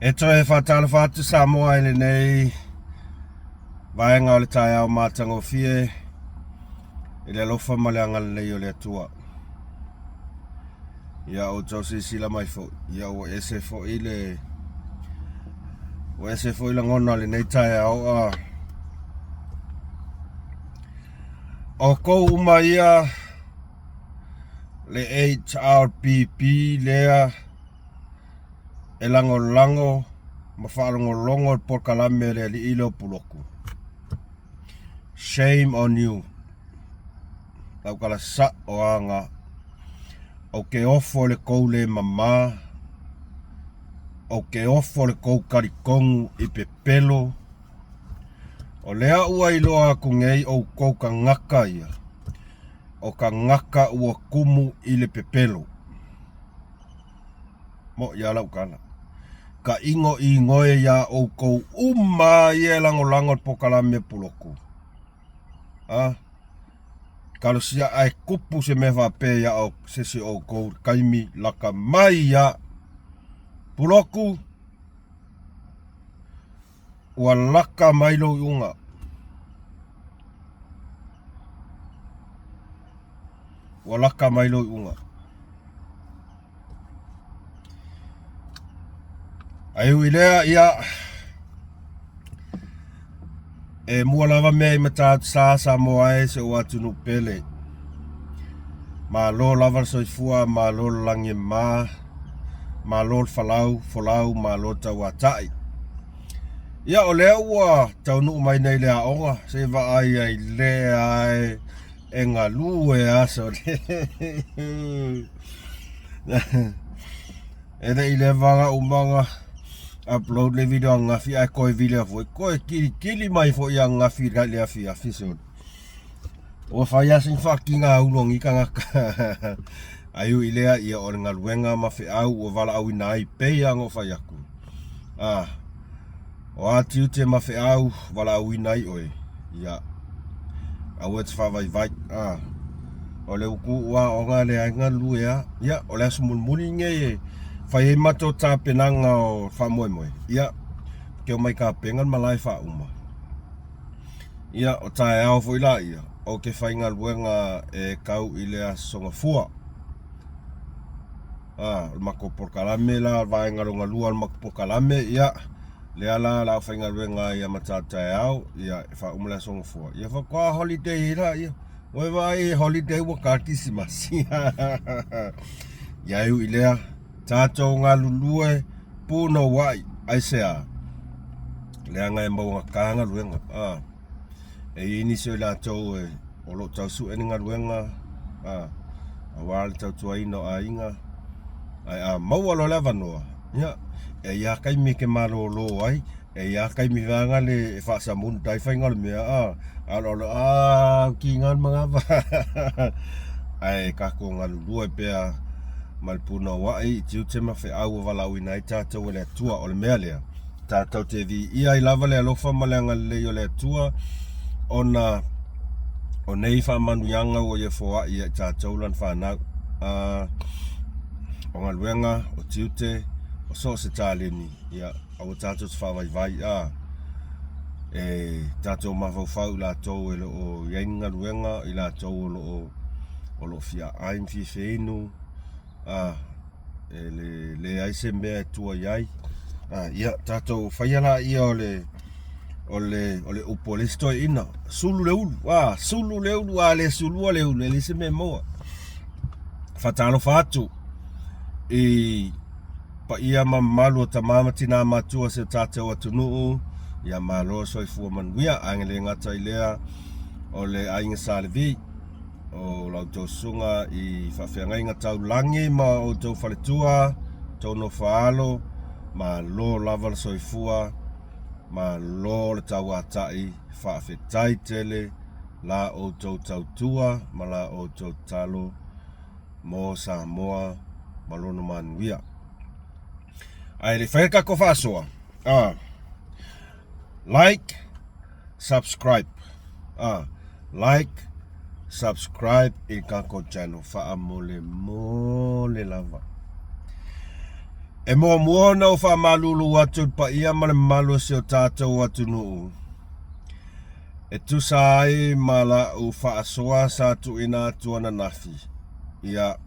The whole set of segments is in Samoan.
E toe faatalofa atu Samoa i lenei vaega o le taeao matagofie i le alofa ma le agalelei o le Atua. Ia outou silasila mai foi, ia ua ese foi le ua ese foi lagona o lenei taeao a outou uma ia le HRPP lea e lagolago ma faalogologo le polokalame a le alii lea o Puloku. Shame on you. Lau tala sao aga ou te ofo i le tou le mama, ou te ofo i le tou talitonu i pepelo. O lea ua iloa atu nei outou tagata ia, o tagata ua tumu i le pepelo. Moʻi lava lau tala. Taʻino inoe iā ʻoukou uma ia e lagolago i le polokalame Puloku. A? Talosia ae tupu se mea faapea ia o se isi o ʻoukou i le taimi lata mai ia. Puloku, ua lata mai lou iuga. Ua lata mai lou iuga. Ae ui lea, ia, e mua lava mea i Matautu-Sa Samoa e si ou atunuu pele. Malo lava le soifua, malo le lagi e mama, malo le falau, folau, malo le tauatai. Ia, o lea ua taunuu mai nei le aoga, se i vaai ai lea e E galue aso E le i leva na uma ona upload le video ananafi ae toe video foi toe kilikili mai foi ananafi i le afiafi sole. Ua fai lava sina faatiga ulu o nei tagata. Ae ui i lea, ia o le galuega ma feau ua valaauina ai pei lava ona ou fai atu. Ah, O a tiute ma feau valaauina ai oe, ia, aua e te faavaivai, a. O le utu ua aoga lea e galulue a, ia, o le aso mulimuli lenei e fai ai matou tapenaga o le faamoemoe, ia, ou te omai tapena le malae faauma. Ia, o taeao foi laia, ou te faigaluega e tau i le Aso Gafua. A, o le matou polokalame la, vaega lona lua o le matou polokalame, ia, lea la o le a faigaluega ai ia matou taeao, ia, e faauma le Aso Gafua, ia faatoa holiday ai laia. Ua e vaai e holiday ua ta le Kirisimasi. Ia e ui i lea, tatou galulue punouai, aisea? Leaga e mauagata galuega. A. E i ai nisi o i latou e, o lo o tau sue ni galuega, a, aua le tautuaina o aiga, ae a maua loa le avanoa, ia, e i ai lava taimi e te malolo ai, e i ai lava taimi vaega le e faasamunu ai faiga o le mea, a, aloalo, a, ua tiga le manava. Ae tatou galulue pea ma le punouai i tiute ma feau ua valaauina ai tatou e le Atua. O le mea lea. Tatou te viia ai lava le alofa ma le agalelei o le Atua ona o nei faamanuiaga ua ia foai ia i tatou lana fanau. A, o galuega, o tiute, o so o se taleni, ia, aua tatou te faavaivai, a, e tatou mafaufau i latou e le o i ai ni galuega, i latou o lo o, o lo o fia ai ma fia feinu, a, e le leai se mea e tua i ai. A, ia, tatou faia laia o le, o le, o le upu a le isi toeaina, sulu le ulu, a, sulu le ulu, a le sulua le ulu, e leai se mea e maua. Faatalofa atu i paia ma mamalu o tama ma tina matua o si o tatou atunuu, ia malo soifua manuia. Ae le gata i lea, o le aiga Sa Levi. O la outou susuga i faafeagaiga taulagi ma outou faletua, outou nofoaalo, malo lava le soifua, malo le tauatai, faafetai tele la outou tautua ma la outou tatalo mo Samoa ma lona manuia. Ae le i faia le tatou faasoa, a, like, subscribe a like subscribe i le tatou channel faamolemole lava. E muamua ona ou faamalulu atu i le paia ma le mamalu o si o tatou atunuu e tusa ai ma la'u faasoa sa tuuina atu ananafi. Ia,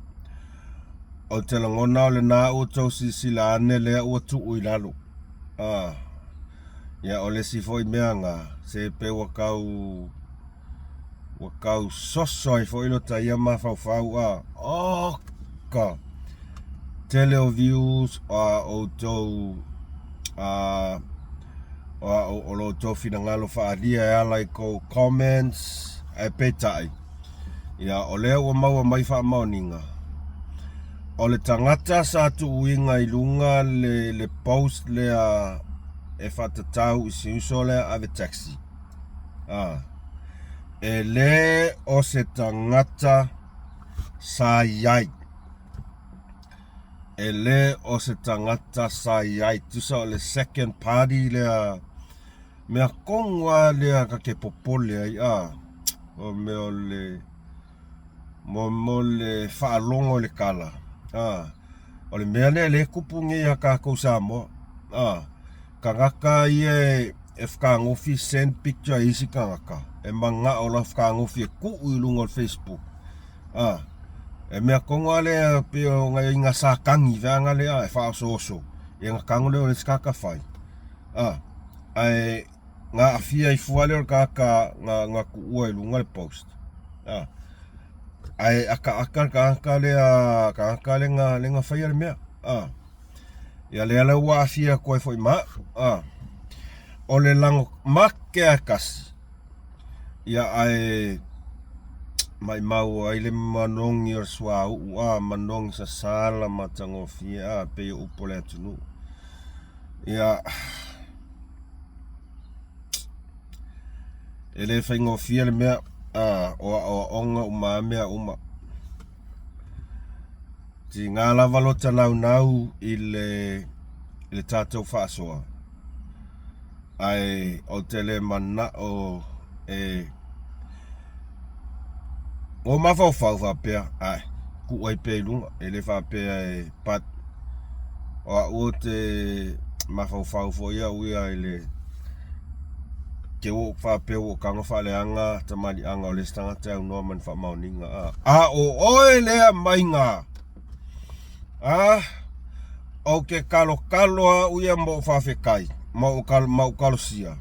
ou te lagona o lena ua outou silasila ane lea ua tuu i lalo. A, ia o le isi foi mea na, se pei ua tau ua tau soso ai foi lota ia mafaufau a oka tele o views o a outou a o a o lo outou finagalo faaalia e ala i kou comments ae peitai ia o lea ua maua mai faamaoniga o le tagata sa tuuina i luga le le post lea e faatatau i si uso lea ave taxi a e le o se tagata sa i ai. E le o se tagata sa i ai. Tusa o le second party lea mea tonu lava lea ta te popole ai a o mea o le mo mo le faalogo i le tala a o le mea lea lea e tupu nei ia tatou Samoa a tagata ia e fetagofi send picture i isi tagata e manao loa fetagofi e tuu i luga o le facebook a e mea tonu lava lea pei o nai ina sa tagi vaega lea e faaosooso ia ona tago lea o le isi tagata fai a ae na aafia ai fua lea o le tagata na na tuua i luga le post a ae akaaka le tagata lea tagata lea na lea na faia le mea a Ia lea la ua aafia atu ai foi ma au. A. O le lago make a e tasi. Ia ae maimau ai le manogi o le suauu a manogi sasala matagofie a pei o upu o le atunuu. Ia e le faigofie le mea a o aoaoga uma a mea uma. Tiga lava lota naunau i le i le tatou faasoa, ae ou te le manao e ua mafaufau faapea, ae tuu ai pea i luga, e le faapea e but o au ou te mafaufau foi au ia i le te ua ou faapea ua ou tago faaleaga tamaliiaga o le isi tagata e aunoa ma ni faamaoniga a a o oe lea maiga a ou te kalokalo au ia ma ou faafetai ma ou kalo ma ou kalosia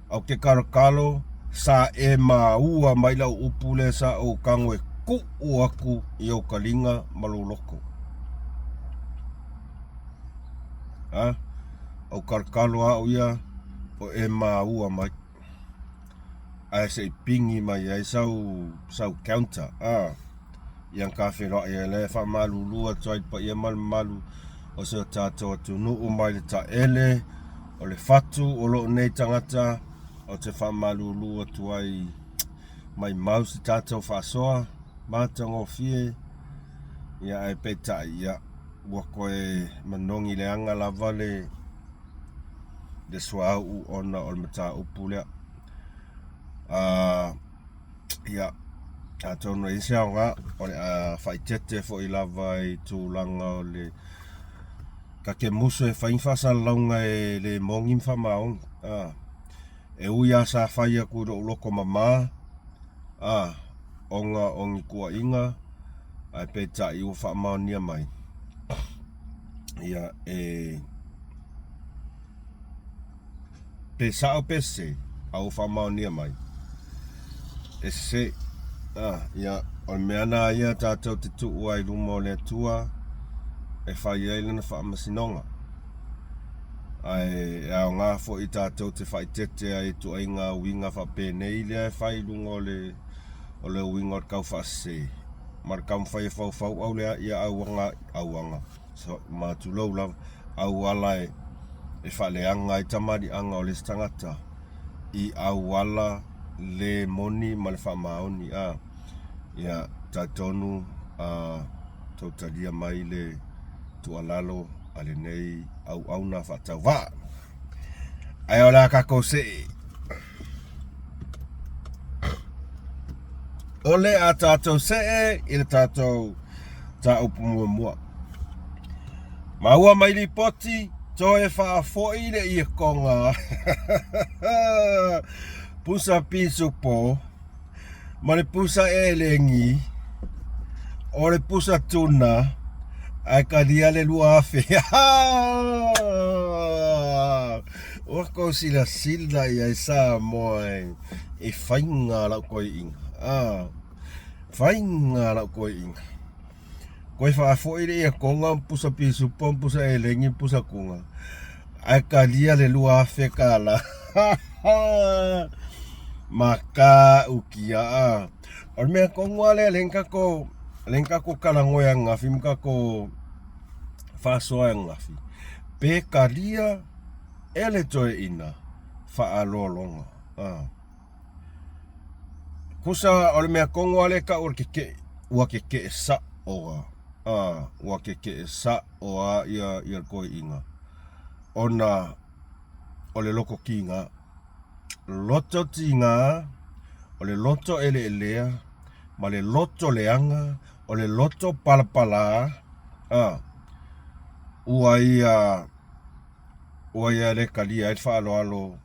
ou te kalokalo sa e maua mai lau upu lea sa ou tago e tuu atu i ou taliga ma lou loto a ou kalokalo au ia o e maua mai ae se i pigi mai ai sau sau counter a ia ka feiloai ai lea e faamalulu atu ai i le paia ma le mamalu o si o tatou atunuu mai le taele o le fatu o loo nei tagata ou te faamalulu atu ai maimau si tatou faasoa matagofie ia ae peitai ia ua toe manogi leaga lava le le suauu ona o le mataupu lea. Uh, ia, atonu e i ai se aoga o le a faaeteete foi lava i tulaga o le ta te musu e fai ni faasalalauga e le moni ma faamaoni. A, e ui lava sa fai atu i lou loto mama, a, ona o ni tuuaiga, ae peitai ua faamaonia mai, ia e Pe sao pe sese, a ua faamaonia mai, e sese. A, ia, o le mea na ia tatou te tuu ai i luma o le Atua e fai ai lana faamasinoga. Ae e aoga foi tatou te faaeteete ai i ituaiga uiga faapenei lea e fai i luga o le, o le uiga o le taufaasese ma le taumafai e faufau au lea ia auaga, auaga. ma tulou lava, auala e faaleaga ai tamaliiaga o le isi tagata i auala le moni ma le faamaoni a. Ia talitonu a tou talia mai le tuualalo a lenei auauna faatauvaa. Ae o le a tatou see. O le a tatou see i le tatou mataupu muamua. Maua mai lipoti, toe faafoi le iekoga. Pusa pisupo ma le pusa elegi, o le pusa tuna, ae kalia le 2000. Ua kou silasila i ai Samoa e i faiga a lau toeaina. Faiga a lau toeaina. Koe faafoi le iakoga ma pusa pisupo ma pusa elegi ma pusa tuna, ae talia le 2000 tala. Matautia a. O le mea tonu lava lea lea na tatou lea na tatou talanoa ananafi ma tatou faasoa ananafi, pe talia e le toeaina faaaloaloga. Tusa o le mea tonu lava lea e tau o le keke'e, ua keke'e sa'o lava, a, ua keke'e sa'o lava ia le toeaina ona o le loto tiga. Loto tiga, o le loto eleelea ma le loto leaga, o le loto palapala, a, ua ia ua ia le talia ai le faaaloalo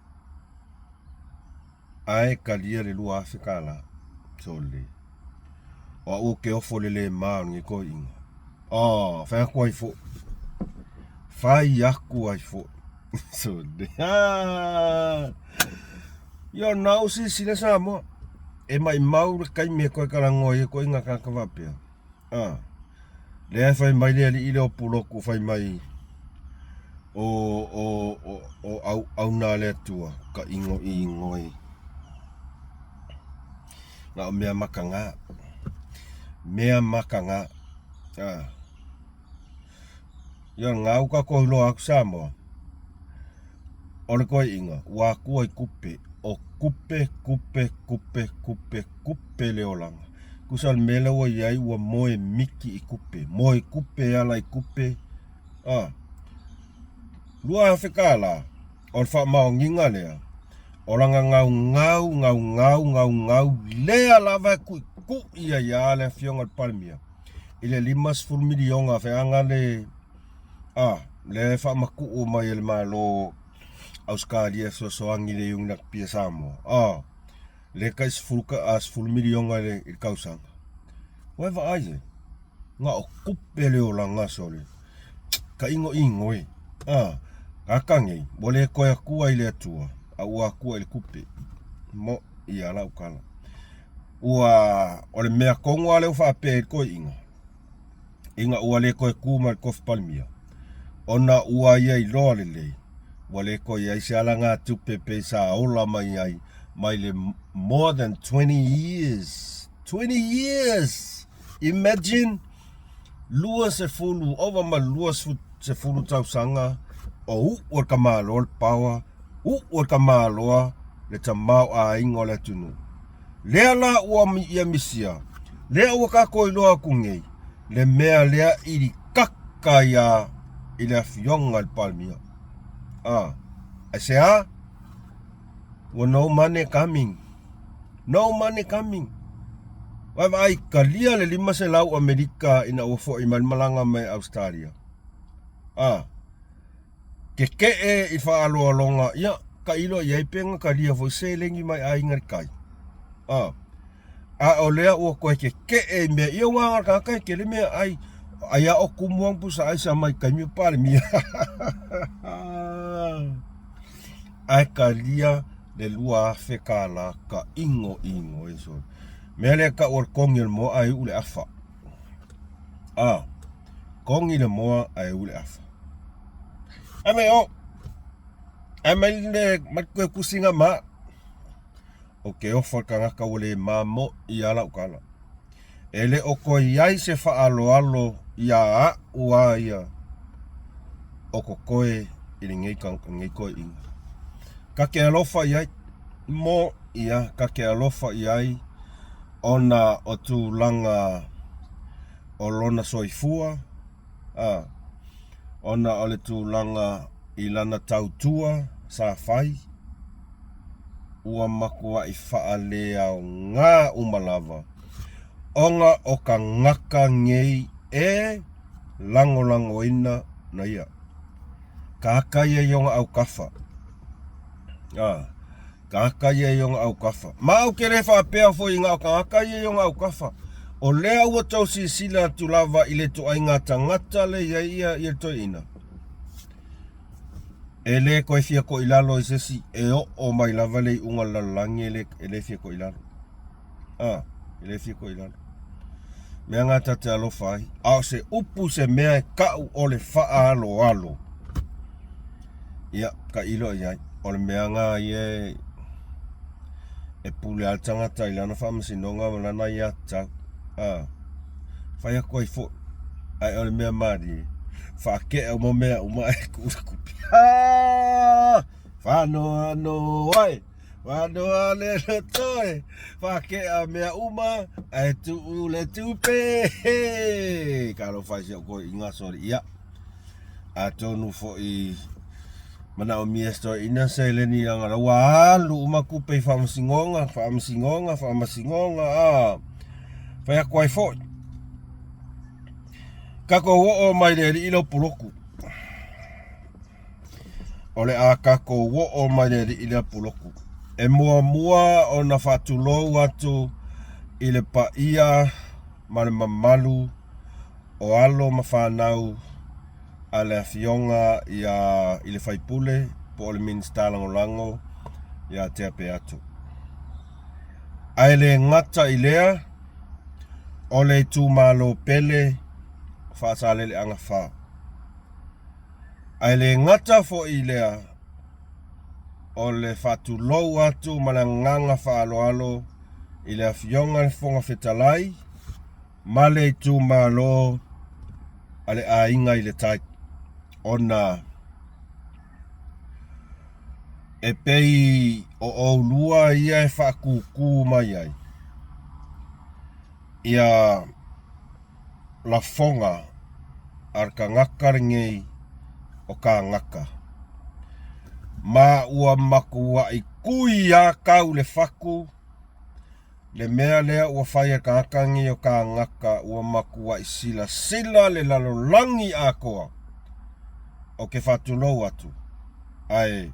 Ae talia le 2000 tala. Sole. O au ou te ofo i le le ma o lenei toeaina. Oh, fai atu ai foi. Fai atu ai foi. Sole. Ah! Ia na ou silasila Samoa. E maimau le taimi e toe talanoa ai e toeaiina tagata faapea. A, lea e fai mai le alii lea o Pulotu fai mai o o o o auauna a le Atua ka igoigo e. Na o mea makaga. Mea makaga. A. Ia lena ua tatou iloa atu Samoa, o le toeaina ua atua i tupe, o tupe, tupe, tupe, tupe, tupe le olaga. Tusa o le mea lea ua i ai ua moe miki i tupe, moe tupe ala i tupe. A, $2000 o le faamaoniga lea, o lana gaugau, gaugau, gaugau lea lava e tuitui ai lava le Afioga i le Palemia i le 50 miliona feaga le a lea e faamatuu mai e le Malo Ausetalia e fesoasoani i le Iuni Rugby a Samoa a lea tai 10 miliona i le tausaga. Ua e vaai e, na o tupe le olaga sole, ka igoigo e, a, gata nei, ua le toe atua i le Atua, a ua atua i le tupe. Mo ia lau tala. Ua, o le mea tonu lava lea ua faapea ai le toeaina, ina ua le toe tu ma le tofi Palemia, ona ua ia iloa lelei, ua le toe i ai se alagatupe pei sa ola mai ai mai le more than 20 years. 20 years! Imagine! 20, ova ma le 20 tausaga o uu e le tamaloa le power, uu e le tamaloa le tamaoaiga o le atunuu. Lea la ua ia misia, lea ua tatou iloa atu nei, le mea lea i kaka ia i le afioga i le Palemia. A, aisea? Ua no money coming. No money coming. Vaavaai, talia le 500 Amerika ina ua foi mai le malaga mai Australia. A, keke'e i faaaloaloga, ia, tailo i ai pe na talia foi seleni mai aiga i le tai. A, a o lea ua toe keke'e i mea, ia aua na o le tagata e tele meaai, ai a o tumu lava pusa aisa mai taimi o Palemia. Ae talia le 2000 tala ka igoigo e sole. Mea lea tau o le kogi o le moa ae iu le afa. A, kogi le moa ae iu le afa. Ae mai o, ae mai le mai koe tusiga ma. O ke ofo a le tagata ua le mamo i a lau tala. E le o toe i ai se faaaloalo iā aʻu a ia o kokoe i lenei toeaina. Ta te alofa i ai, mo ia, ta te alofa i ai ona o tulaga o lona soifua, a, ona o le tulaga i lana tautua sa fai, ua matuai faaleaoga uma lava ona o tagata nei e lagolagoina. na ia. Kāka ia i ona aukafa. A, kāka ia i ona aukafa. Ma ou te le faapea foi na o tagata ia i ona aukafa. O lea ua tou silasila atu lava i le ituaiga tagata le i ai ia, ia le toeaina. E le toe fia toilalo i se isi e oo mai lava le iuga o le lalolagi e le, e le fia toilalo. A, e le fia toilalo. Mea na ta te alofa ai. A o se upu se mea e kau o le faaaloalo. Ia, tailo i ai. O le mea na ia e, e pule a le tagata i lana faamasinoga ma lana aiatatau. A, fai atu ai foi. Ae o le mea malie, faatea uma mea uma ae tuu le tupe. Faanoanoa e! Faanoa le loto e! Faatea mea uma ae tuu le tupe. Talofa i si au toeaina soli ia. Atonu foi manaomia e si toeaina seleni leaga la ua alu uma tupe i faamasinoga, faamasinoga, faamasinoga a. Fai atu ai foi. Tatou oo mai le alii lea o Pulotu. O le a tatou oo mai le alii lea Pulotu. E muamua ona faatulou atu i le paia ma le mamalu o alo ma fanau a le afioga ia i le faipule po o le Minisita Lagolago ia Tea Peato. Ae le gata i lea, o le itumalo pele o Faasaleleaga 4. Ae le gata foi i lea, o le faatulou atu ma le agaga faaaloalo i le Afioga i le Fofoga Fetalai ma le itumalo a le Aiga i le Tai, ona e pei o oulua ia e faatūtū mai ai ia lafoga a le tagata lenei o kānaka. Ma ua matuai kui lava tau le fatu le mea lea ua fai e le tagata lenei o kānaka ua matuai silasila le lalolagi atoa. Ou te faatulou atu, ae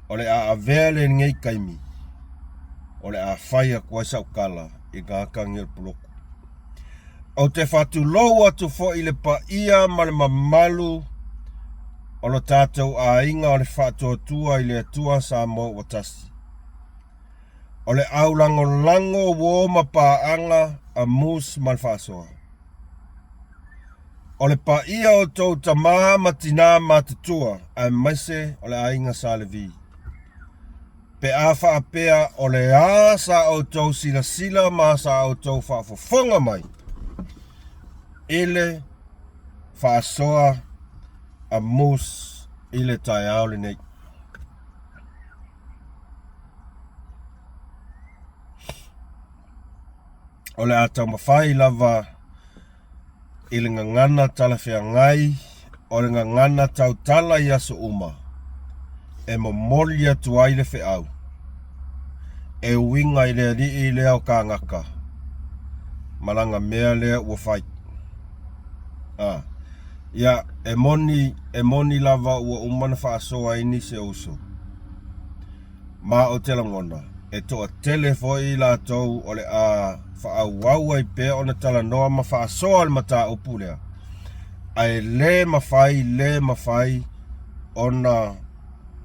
o le a avea lenei taimi o le a fai atu ai sau tala i tagata nei o le poloku. Ou te faatulou atu foi i le paia ma le mamalu o lo tatou aiga o le Faatuatua i le Atua Samoa ua tasi. O le au lagolago uo ma paaga a Moose ma le Faasoa. O le paia o tou tama ma tinā matutua aemaise o le aiga Sa Levi. Pe a faapea o le a sa outou silasila ma sa outou faafofoga mai i le faasoa a Moose i le taeao lenei. O le a taumafai lava i le gagana talafeagai o le gagana tautala i aso uma e momoli atu ai le feau e uiga i le alii lea o kānaka ma lana mea lea ua fai. A, ia, e moni, e moni lava ua uma ona faasoa ai nisi o uso. Ma ou te lagona, e toatele foi i latou o le a faaauau ai pea ona talanoa ma faasoa le mataupu lea, ae le mafai, le mafai ona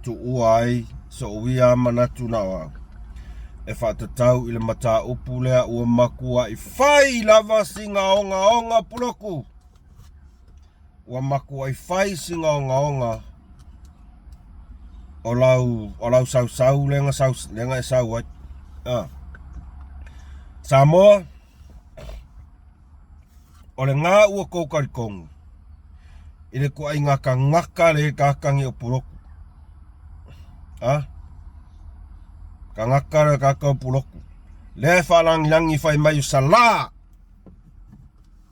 tuua ai so'u ia manatu na o au e faatatau i le mataupu lea ua matuai fai lava sina ogaoga puloku. Ua matuai fai sina ogaoga o lau, o lau sausau lea na, sau, lea na e sau ai. Ah. Samoa, o lena ua tou talitonu i le ituaiga tagata le tagata o Pulotu. Ah? Tagata le tagata o Pulotu. Lea e faalagilagi fai mai o Salā.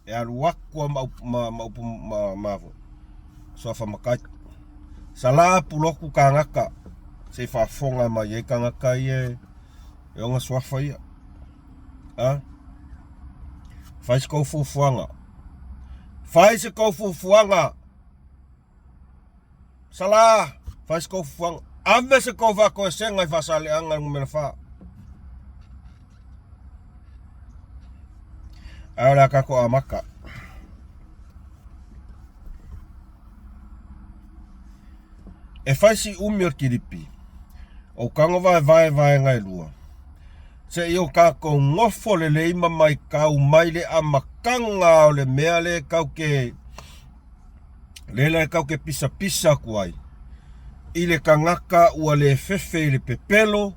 E alu atu a ma upu ma, ma upu ma, ma suafa matai. Salā Pulotu kānaka se i faafofoga mai ai tagata ia e ona suafa ia. A? Fai se tou fuafuaga. Fai se tou fuafuaga. Sala, fai se kou fufuaga. Ave se kou faakoesega i Faasaleleaga numera 4. Ae o le a tatou amata. E fai si umi o le kilipi, o tago vaevae vaega e lua. Seia o tatou nofo lelei ma maitau mai le amataga o le mea lea tatou te lea la tatou te pisapisa atu ai i le tagata ua le fefe i le pepelo,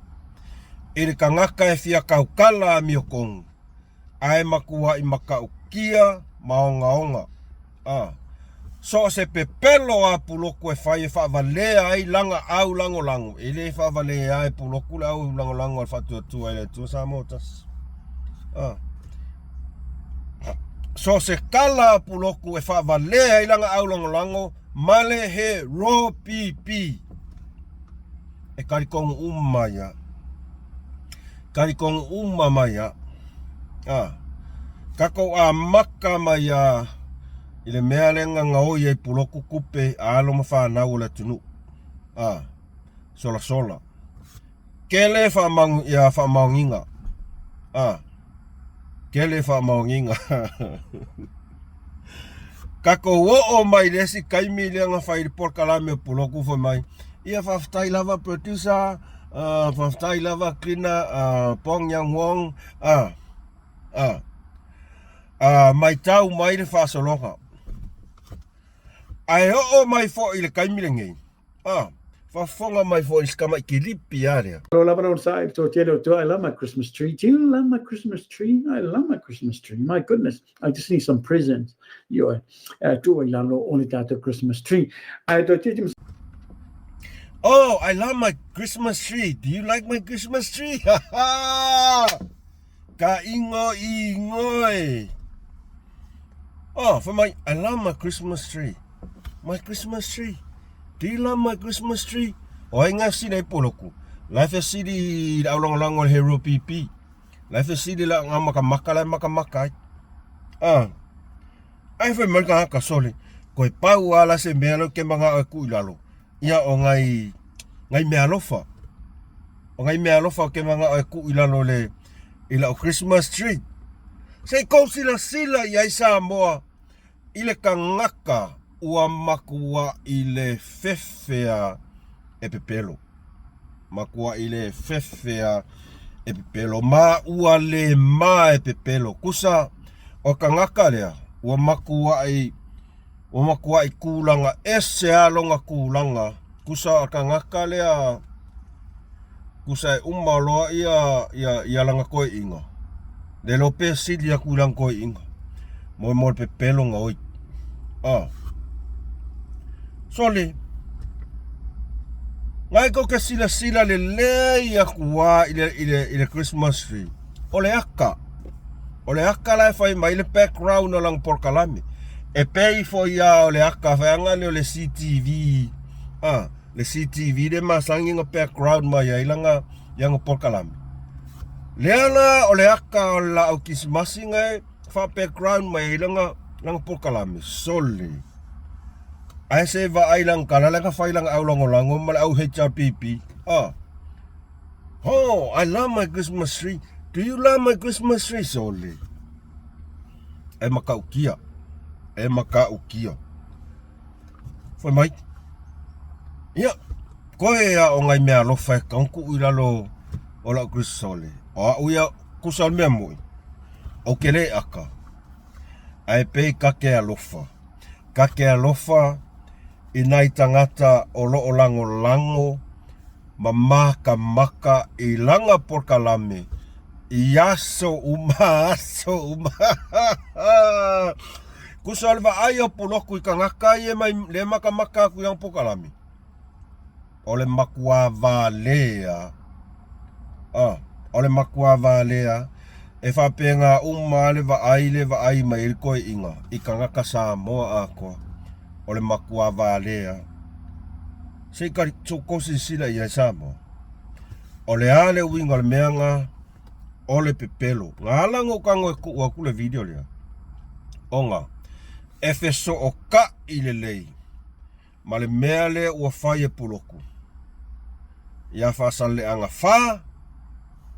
i le tagata e fia tautala amiotonu, ae matuai matautia ma ogaoga. A. So o se pepelo a Pulotu e fai e faavalea ai lana au lagolago, e le faavalea e Pulotu le au lagolago a le Faatuatua i le Atua Samoa Tasi. A. So o se tala a Pulotu e faavalea ai lana au lagolago ma le he ro pipi. E talitonu uma ia. Talitonu uma mai a. A. Tatou amata mai a i le mea lea na gaoi ai Pulotu tupe a alo ma fanau o le atunuu. A. Solasola. Tele faamagu ia faamaoniga. A. Tele faamaoniga. Tatou oo mai le isi taimi lea na fai le polokalame o Pulotu fai mai, ia faafetai lava producer, uh, faafetai lava cleaner, uh, Pong Yang Wong, uh, uh, uh, maitau mai le faasologa. Ae oo mai foi i le taimi lenei, Ah, faafofoga mai foi i si tamai kilipi a lea. Alo lava na onosai i le toatele o tua, I love my Christmas tree. Do you love my Christmas tree? I love my Christmas tree. My goodness, I just need some presents. Ioe, tuu i lalo o le tatou Christmas tree. Ae toeitiiti Oh, I love my Christmas tree. Do you like my Christmas tree? Ka ingo ingo e. Oh, for my, I love my Christmas tree. My Christmas tree. Do you love my Christmas tree? O ai ngā sili ai poloku. Life e sili i le aulangolago le hero PP. Life e sili la ngā makamaka la makamaka ai. Ah. Ai fai mai ka haka sole. Koe pau ala se mea lau ke manga o ku i lalo. Ia o ngai ngai mea alofa. O ngai mea alofa o ke manga o ku i lalo le i lau Christmas tree. Se i kou silasila i ai Samoa i le tagata ua matuai le fefea e pepelo. Matuai le fefea e pepelo ma ua le ma e pepelo. Kusa o tagata lea ua matuai Ua matuai tulaga ese lava lona tulaga, tusa o tagata lea, tusa e uma loa ia, ia, ia lana toeaiina, le iloa pe sili atu i lana toeaiina, mo, mo le pepelo gaoi. A. Sole, na e tou te silasila lelei atu lava i le, i le, i le Christmas tree, o le aka. O le aka la e fai mai le background o lana polokalame. E pei foi a o le aka whaanga le o le CTV, ah, le CTV le masangi nga background mai ai langa ianga polokalame. Lea la o le aka o le laau kisimasi nga e wha background mai ai langa langa polokalame. Sole. Ae se vaai langa kala langa fai langa au langolango ma le au HRPP. Ah. Oh, I love my Christmas tree. Do you love my Christmas tree? Sole. E makaukia. E makaukia. Whai mai. Ia, koe a o ngai mea alofa e kaunku i lalo o lau Christmas sole. O au ia kusa o le mea moi. O ke le aka. Ae pei ka ke alofa. Ka ke alofa i nai tagata o loo lagolago ma makamaka i lana polokalame i aso uma aso uma. Kusa o le vaai o Puloku i tagata ia mai le makamaka atu i lana polokalame. O le makuā valea, a, o le makuā valea, e faapena uma le vaai le vaai mai ai le toeaiina i tagata Samoa atoa, o le makuā valea. Se i kali, so kou silasila i ai Samoa. O le a le uiga o le mea na, o le pepelo. Na ala na ou tago e tuu atu le video lea, ona e fesootaʻi lelei. Ma le mea lea ua fai e Puloku ia Faasaleleaga 4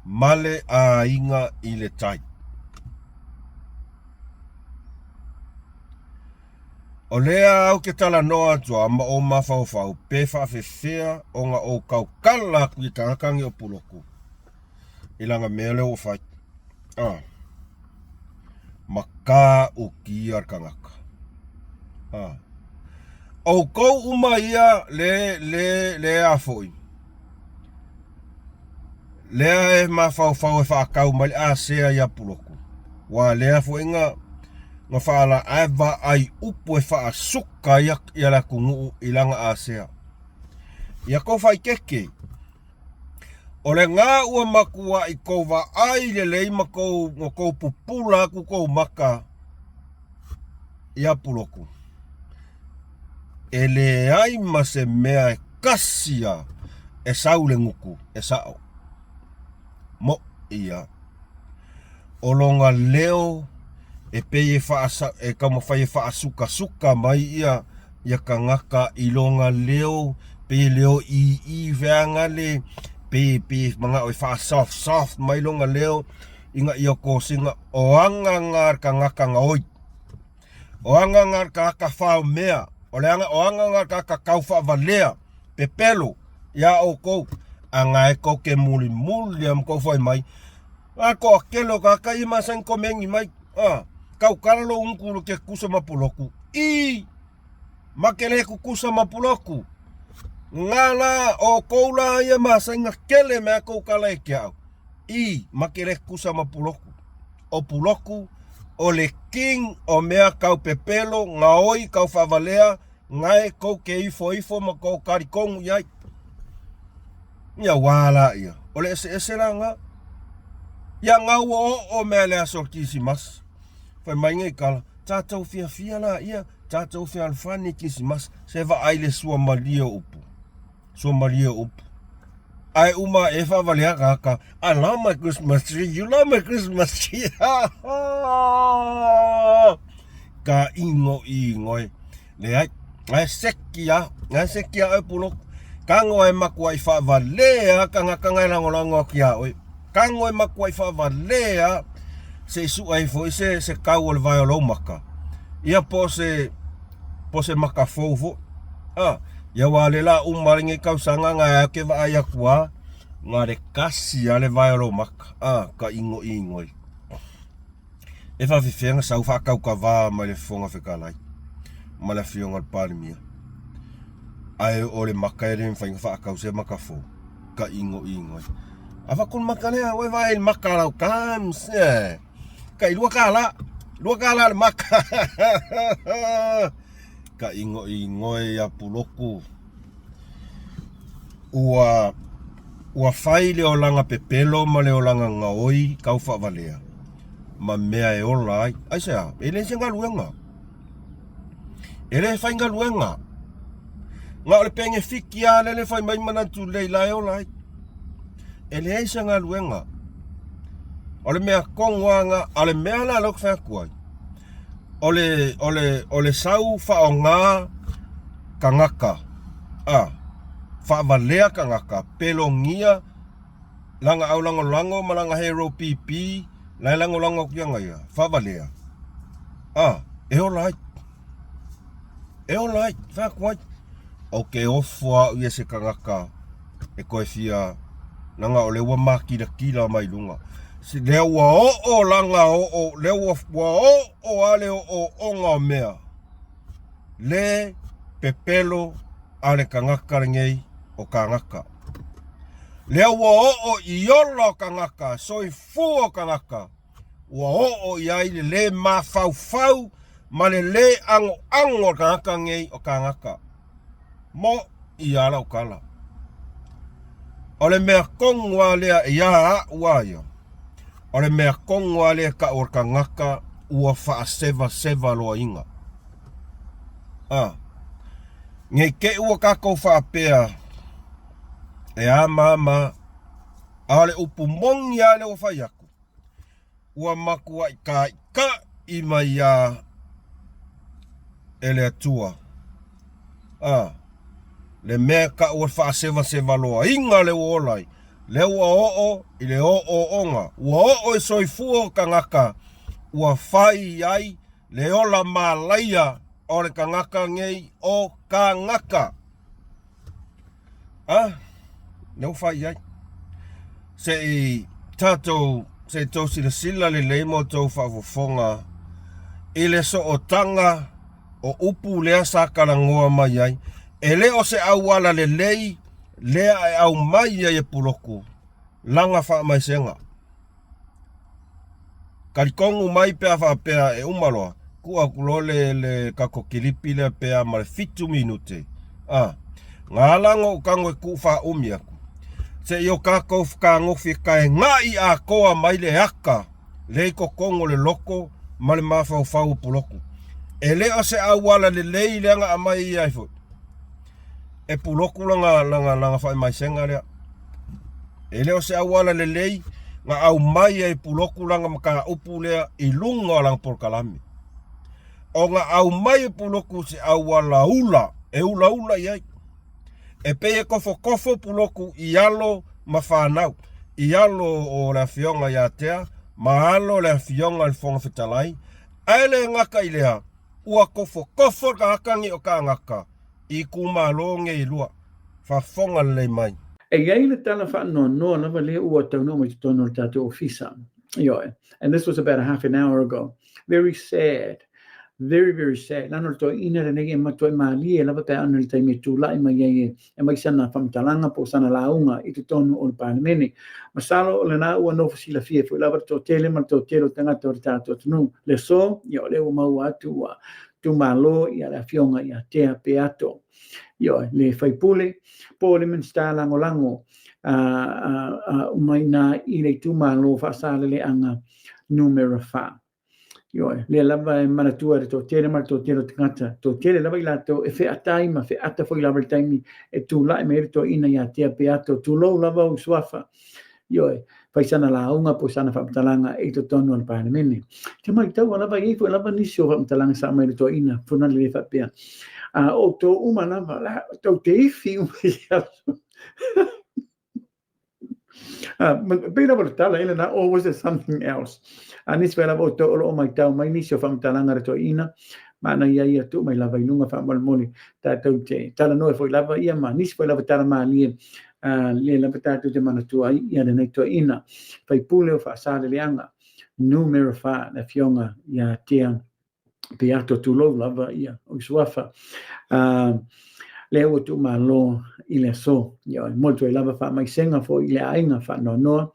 ma le aiga i le tai. O lea au ke talanoa atu a ma ou mafaufau pe faafefea ona ou kaukala atu i tagata nei o Puloku i lana mea lea ua fai. Ah. Ma ukia le tagata. Ah. Outou uma ia le le le a foi. Lea e mafaufau e faatau mai le asea ia Puloku. Ua lea foi na na faala ae vaai upu e faasuka ia ia le atunuu i lana asea. Ia tou faaeteete, o lena ua matuai tou vaai lelei ma tou ma tou pupula atu tou maka ia Puloku. E leai ma se mea e kasi a e sau le gutu e sao. Mo ia. O lona leo e pei e faasa e taumafai e faasukasuka mai ia ia tagata i lona leo pei e leo ii feaga le pei pei e manao e faa-soft soft mai lona leo ina ia kosina o aga na a le tagata gaoi. O aga na a le tagata faomea, o le aga o aga na a le tagata taufaavalea, pepelo iā outou, aga e tou te mulimuli lava ma tou fai mai, a toatele o tagata ia e masani komeni mai, a, tautala lou gutu ke kusa ma puloku, i, ma ke le kukusa ma puloku. Nga la, outou la ia masani na kele mea kou kala e ke au, i, ma ke le kusa ma puloku. O Puloku, o le king o mea kau pepelo, gaoi, kau faavalea, gae kou ke ifoifo ma kou kalikogu i ai. Ia ua la ia, o le eseese la ga. Ia ga ua oo mea le aso o le Kirisimasi. Fai mai nei kala, tatou fiafia la ia, tatou fealofani i Kirisimasi, se vaai le suamalie o upu. Suamalie o upu. Ae uma e faavalea tagata, I love my Christmas tree, you love my Christmas tree. Ka ingo ingo e. Leai, ae seki a, ae seki a oe Puloku. Kago e makuaʻi faavalea tagata na e lagolago atu iā oe. Kago e makuaʻi faavalea se i suʻe ai foi se, se kau o le vae o lou maka. Ia po o se, po o se maka fou foi. A, ia ua le la uma lenei tausaga na e ke vaai atu a, na le kasi a le vae o lou maka. A, ka igoigo ai. E faafefea na sau faataukavā mai le Fofoga Fetalai ma le Afioga i le Palemia, ae o le maka e le mafai ona faatau se maka fou, ka igoigo ai. Avatu le maka lea, ua e vaai i le maka a lau times, eh, tai $2, $2 le maka. Ka igoigo e ia Puloku. Ua ua fai le olaga pepelo ma le olaga gaoi taufaavalea ma mea e ola ai. Aisea? E le se galuega. E le faigaluega. Na o le penefiti lava lea le fai mai manatu lelei la e ola ai. E leai se galuega. O le mea tonu lava lena, a o le mea la lea ou te fai atu ai, o le, o le, o le sau faaaoga tagata, a, faavalea tagata, pelogia lana aulagolago ma lana hero pipi, la e lagolago atu ia ia, faavalea, a, e ola ai. E ola ai, fai atu ai. Ou te ofo au ia se tagata e toe fia, leaga o lea ua makilatila mai luga. Lea ua oo lana oo, lea ua, ua oo lava le ooooga o mea. Le pepelo a le tagata lenei o kānaka. Lea ua oo i ola o tagata, soifua o tagata, ua oo i ai le lē mafaufau ma le lē agoago o le tagata lenei o kānaka. Moʻi lava lau tala. O le mea tonu lava lea iā aʻu a ia, o le mea tonu lava lea e taʻu o le tagata ua faasevaseva loaina. A, nei te i ua tatou faapea e a ma a ma a, a o le upu moni lava lea ua fai atu, ua matuaʻi taʻitaʻi mai lava e le Atua. A. le mea e ta'u o le fa'asevasevaloaina le ua ola ai, lea ua oo i le ooooga, ua oo i soifua o tagata ua fai ai le ola malaia o le tagata nei o tagata. A, lea ua fai ai. Se i tatou, se i tou silasila lelei ma outou faafofoga i le sootaga o upu lea sa talanoa mai ai. E le o se auala lelei lea e aumai ai e Puloku lana faamaisega. Talitonu mai pe a faapea e uma loa, tuu atu loa le, le tatou kilipi lea pe a ma le fitu minute, a, na ala ona ou tago e tuu faaumi atu, se i o tatou fetagofie taena'i atoa mai le ata lea i totonu o le loto ma le mafaufau o Pulotu. E le o se auala lelei lea na aumai ai foi e Pulotu lana, lana, lana faamaisega lea. E le o se auala lelei na aumai ai e Pulotu lana mataupu lea i luga o lana polokalame. O na aumai e Pulotu se auala ula e ulaula i ai. E pei e tofotofo Pulotu i alo ma fanau, i alo o le Afioga ia Tea ma alo o le Afioga i le Fofoga Fetalai, ae le gata i lea, ua tofotofo le tagata nei o kānaka i itumalo nei e lua. Faafofoga lelei mai. E i ai le tala faanoanoa lava lea ua taunuu mai totonu o le tatou ofisa. Ioe. And this was about a half an hour ago. Very sad. Very, very sad. Lana o le toeaina lenei e matuai malie lava pe a ana i le taimi e tulai mai ai e aumai sana faamatalaga po o sana lauga i totonu o le Palemene. Masalo o lena ua nofo silafia foi lava le toatele ma le toatele o tagata o le tatou atunuu. Le aso, ia o lea ua maua atu ua tumalo ia le Afioga ia Tea Peato. Ioe, le faipule po o le Minisita Lagolago mai ina i le itumalo Faasaleleaga Numera 4. Ioe, lea lava e manatua e le toatele ma le toatele o tagata, toatele lava i latou e featai ma feata foi lava i le taimi e tulai mai ai le toeaina ia Tea Peato, tulou lava ou suafa. Ioe, fai sana lauga po o sana faamatalaga i totonu o le Palemene. Te maitaua lava, e i ai foi lava nisi o faamatalaga sa aumai e le toeaina, funali le faapea, a outou uma lava, la, tou te ifi uma i se aso. Pei lava o le tala ia lena, or was it something else? A nisi foi lava outou o lo o maitau mai nisi o faamatalaga a le toeaina, manaia ia tuu mai lava i luga faamolemole tatou te talanoa foi lava ia ma nisi foi lava tala malie lea lava tatou te manatua ai ia lenei toeaina faipule o Faasaleleaga Numera 4 le afioga ia Tea Peato, tulou lava ia ou suafa. Lea ua tuumalo i le aso. Ia, e momoli atu ai lava faamaisega foi i le aiga faanoanoa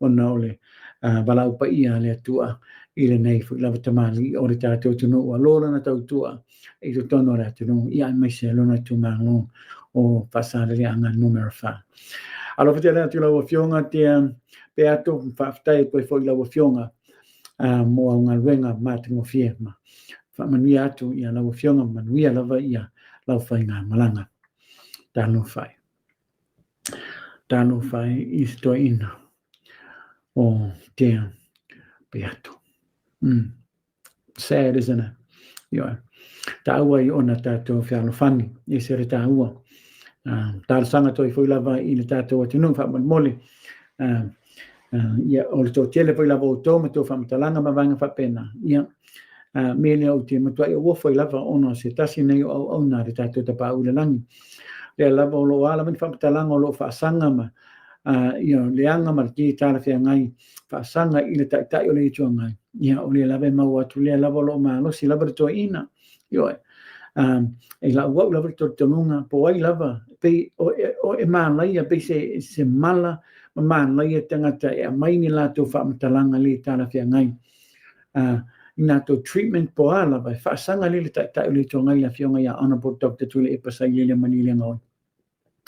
ona o le valaau paia a le Atua i lenei foi lava tamalii o le tatou atunuu ua lo lana tautua i totonu o le atunuu, ia aemaise lona itumalo o Faasaleleaga Numera 4. Alofa tele atu i lau Afioga Tea Peato, faafetai atu ai foi i lau Afioga mo au galuega matagofie ma faamanuia atu ia lau Afioga, manuia lava ia lau faigamalaga. Talofa e. Talofa e i se toeaina o Tea Peato. Sad, isn't it? Ioe. Taua i ona tatou fealofani, e se le taua. Talosaga toi foi lava i le tatou atunuu faamolemole. Ia, o le toatele foi lava o outou ma tou faamatalaga ma vaega faapena. Ia, mea lea ou te matuai auofo ai lava ona o se tasi nei o auauna a le tatou Tapaau i le Lagi. Lea lava o lo o a lava ni faamatalaga o lo o faasaga ma ia leaga ma le le talafeagai faasaga i le Taitai o le Itu Agai. Ia, o lea lava e maua atu, lea lava o lo o malosi lava le toeaina. Ioe. E lau au lava le talitonuga, po o ai lava, pei o, o, e mālaia, pei se, se mala ma mālaia tagata e aumai ni latou faamatalaga le talafeagai. I latou treatment po o a lava, e faasaga lea i le Taitai o le Itu Agai, le Afioga ia Honourable Doctor Tuilaepa Sailele Malielegaoi.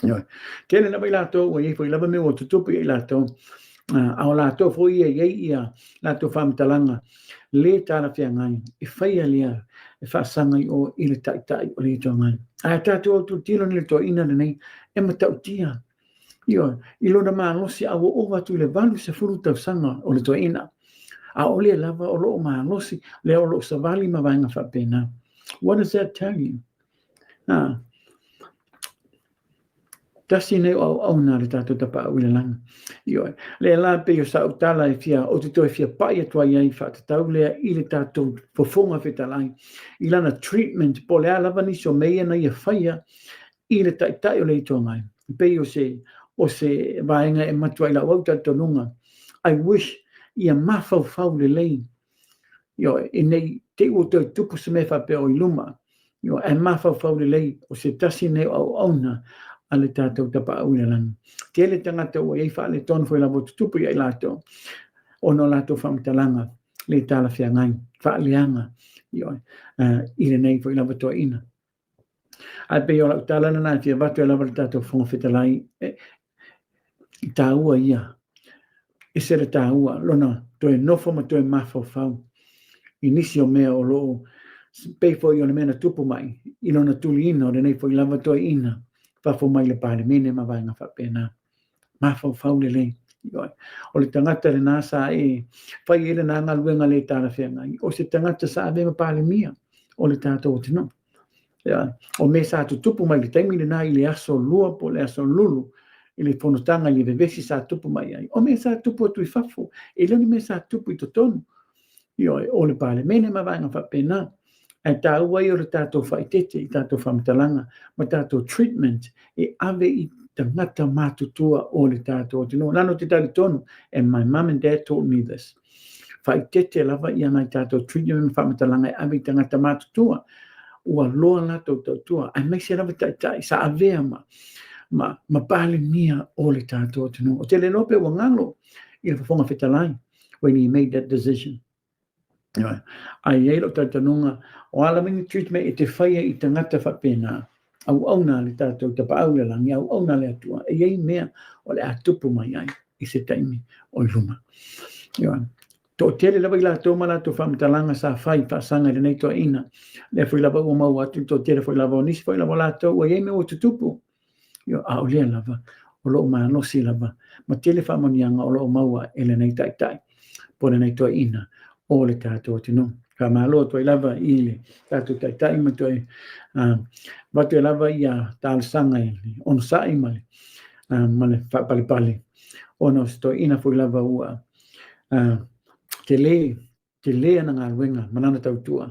Ioe. Tele lava i latou ua i ai foi lava mea ua tutupu ia i latou, a o latou foi ia e i ai ia latou faamatalaga le talafeagai e faia lea e faasaga i o i le Taitai o le Itu Agai. Ae tatou autilotilo nei i le toeaina lenei e matautia, ioe, i lona malosi a ua ova atu i le 80 tausaga o le toeaina. A o lea lava o lo o malosi, lea o lo o savali ma vaega faapena. What does that tell you? Tasi lenei o auauna a le tatou Tapaau i le Lagi. Ioe. Lea la pei o sa'u tala e fia, ou te toe fia pa'i atu ai ai faatatau lea i le tatou Fofoga Fetalai i lana treatment po o le a lava nisi o mea ia na ia faia i le Taitai o le Itu Agai. E pei o se, o se vaega e matuai lau au talitonuga. I wish ia mafaufau lelei. Ioe, ina ne i te i ua toe tupu se mea faapea o i luma. Ioe, ae mafaufau lelei, o se tasi lenei o auauna a le tatou Tapaau i le Lagi. Tele tagata ua i ai faaletonu foi lava ua tutupu ia i latou ona o latou faamatalaga le talafeagai, faaleaga, ioe, i lenei foi lava toeaina. Ae pei o lau tala lena e fia avatu ai lava le tatou Fofoga Fetalai, e taua ia, ese le taua lona toe nofo ma toe mafaufau i nisi o mea o lo o pei foi o le mea na tupu mai i lona tuliina o lenei foi lava toeaina fafo mai le Palemene ma vaega faapena. Mafaufau lelei. Ioe. O le tagata lena sa e fai ai lena galuega le talafeagai, o se tagata sa avea ma Palemia o le tatou atunuu. Ioe. O mea sa tutupu mai i le taimi lena i le aso Lua po o le aso Lulu i le fonotaga i le vevesi sa tupu mai ai, o mea sa tupu atu i fafo, e le o ni mea sa tupu i totonu. Ioe, o le Palemene ma vaega faapena. Ae taua ia o le tatou faaeteete i tatou faamatalaga ma tatou treatment e ave i tagata matutua o le tatou atunuu. Leaga ou te talitonu, and my mum and dad taught me this, faaeteete lava ia nai tatou treatment ma faamatalaga e ave i tagata matutua ua loa latou tautua, aemaise lava taitai sa avea ma, ma, ma Palemia o le tatou atunuu. Ou te le iloa pe ua galo i le Fofoga Fetalai when he made that decision. Ae i ai lou talitonuga, o a lava ni treatment e te faia i tagata faapena, auauna a le tatou Tapaau i le Lagi, auauna a le Atua, e i ai mea o le a tupu mai ai i se taimi o i luma. Ioe. Toatele lava i latou ma latou faamatalaga sa fai faasaga i lenei toeaina. Lea foi lava ua maua atu le toatele foi lava o nisi foi lava o latou ua i ai mea ua tutupu. A o lea lava, o lo o malosi lava ma tele faamanuiaga o lo o maua e lenei taitai po o lenei toeaina o le tatou atunuu. Faamalo atu ai lava i le tatou taitai ma toe avatu ai lava ia talosaga i le onosai ma le, ma le faapalepale ona o se toeaina foi lava ua tele tele ana galuega ma lana tautua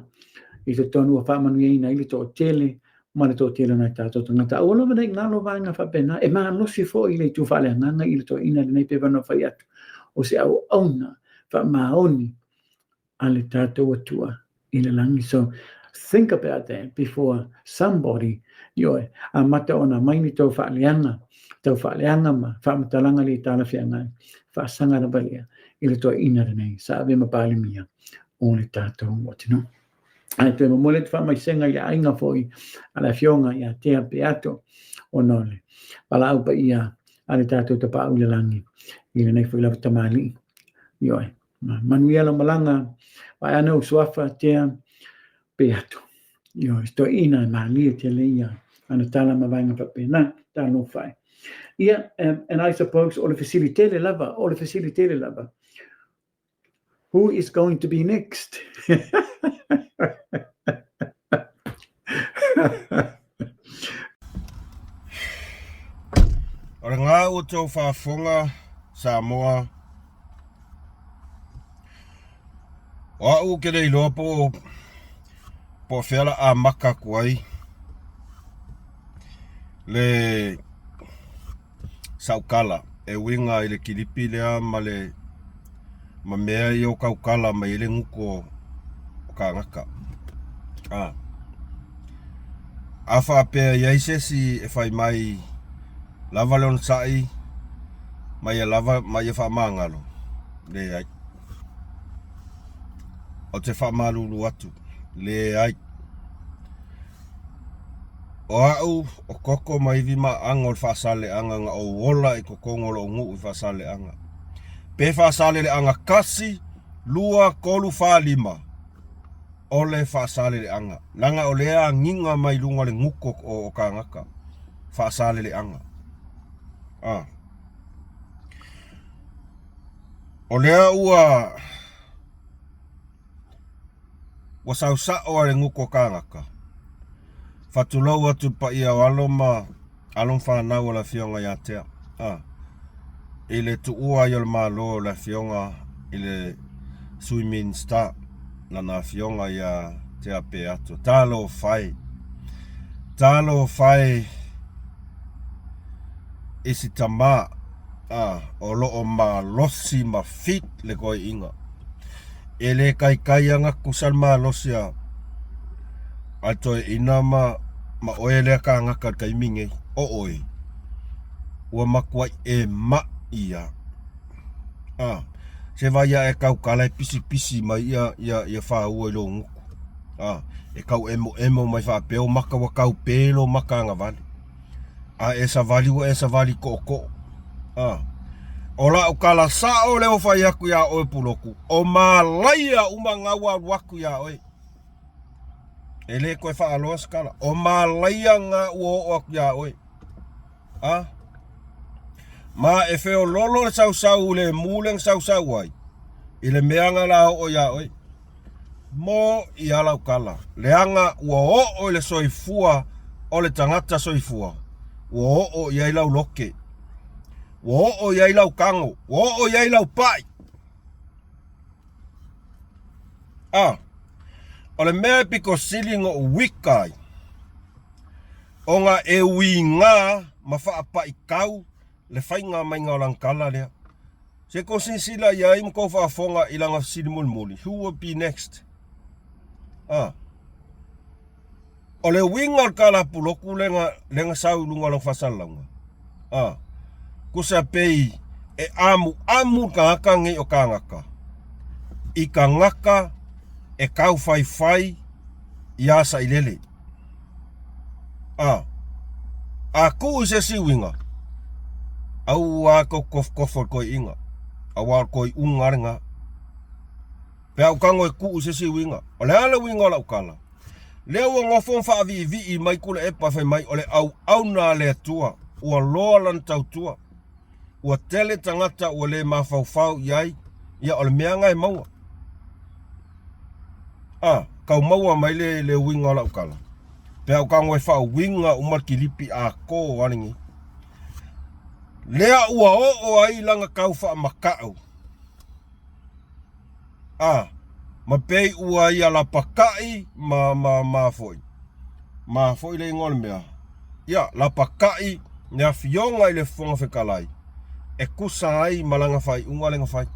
i totonu ua faamanuiaina ai le toatele ma le toatele o nai tatou tagata. Aua lava ne i galo vaega faapena, e malosi foi le itu faaleagaga i le toeaina lenei pei ona fai atu, o se auauna faamaoni a le tatou Atua i le lagi. So think about that before somebody, ioe, amata ona aumai ni tou faaleaga, tau faaleaga ma faamatalaga le talafeagai, faasaga lava lea i le toeaina lenei sa avea ma Palemia o le tatou atunuu. Ae toe momoli atu faamaisega i le aiga foi a le afioga ia Tea Peato ona o le valaau paia a le tatou Tapaau i le Lagi i lenei foi lava tamalii. Ioe, manuia lau malaga, vaeane ou suafa Tea Peato. Ioe, se toeaina e malie tele ia ana tala ma vaega faapena, talofa e. Ia, and I suppose o le fesili tele lava, o le fesili tele lava, who is going to be next? O le gā ua tou faafofoga Samoa O au ou te le iloa po o po o fea la amata atu ai le saukala e uiga i le kilipi lea ma le ma mea ia o tautala mai ai le gutu o kānaka. A a faapea e i ai se isi e fai mai lava le onosai ma ia lava ma ia faamagalo, leai. Ou te faamalulu atu, leai. O au, o koko ma ivi ma aga o le faasaleaga na ou ola i totonu o lou nuu i Faasaleleaga. Pe Faasaleleaga kasi, lua, tolu, fa, lima, o le Faasaleleaga. Leaga o lea e agiga mai luga o le gutu o kānaka, Faasaleleaga. A. O lea ua ua sau sao a le gutu o kānaka, fatulou atu i le paia o alo ma. Alo ma fanau a le Afioga ia Tea, a, i le tuua ai o le Malo o le Afioga i le Sui Minisita, lana Afioga ia Tea Peato. Talofa e! Talofa e i si tama, a, o lo o malosi ma fit le koiiga. E le kaikai agakusa le malosi a a toeaina ma ma oe lea kagaka i le taimi nei. O oe, ua matuai e maʻi ia. A, se vai a e taukala e pisipisi mai ia ia ia fāua i lou gutu. A, e tau emoemo mai faapea o maka ua tau pe lou maka agavale. A e savali ua e savali tootoo. A, o lau tala sao lea ua fai atu iā oe Pulotu, o malaia uma na ua alu atu iā oe. E le toe faaloa se tala. O malaia na ua oo atu iā oe. A, ma e feololo le sausau i le mu lea na sausau ai, i le mea na la oo iā oe. Mo i a lau tala, leaga ua oo i le soifua o le tagata soifua, ua oo i ai lau loke, ua oo i ai lau tago, ua oo i ai lau pai. A, o le mea e pito sili ona ou wika ai, ona e uiga ma faapaitau le faiga maiga o lana tala lea. Se tou silasila i ai ma tou faafofoga i lana fesili mulimuli, Who will be next? A. O le uiga o le tala pulotu lea na sau i luga o lana faasalalauga, a, tusa pei e amuamu le tagata nei o kānaka i tagata e taufaifai iā Sailele. A, a tuu i se isi uiga, aua tou tofotofo i le toeaina, aua o le toeiuga lena. Pe a ou tago e tuu i se isi uiga, o le a le uiga o lau tala? Lea ua nofo ma faaviivii mai Tuilaepa fai mai o le auauna a le Atua, ua loa lana tautua. Ua tele tagata ua le mafaufau i ai, ia o le mea lena e maua. A, tau maua mai le, le uiga o lau tala. Pe a ou tago e faauiga uma le kilipi atoa a lenei. Lea ua oo ai lana tau faamatau. A, ma pei ua ia lapakaʻi ma, ma, ma foi. Ma foi le igoa o le mea. Ia, lapakaʻi le Afioga i le Fofoga Fetalai e tusa ai ma lana faaiuga lea na fai.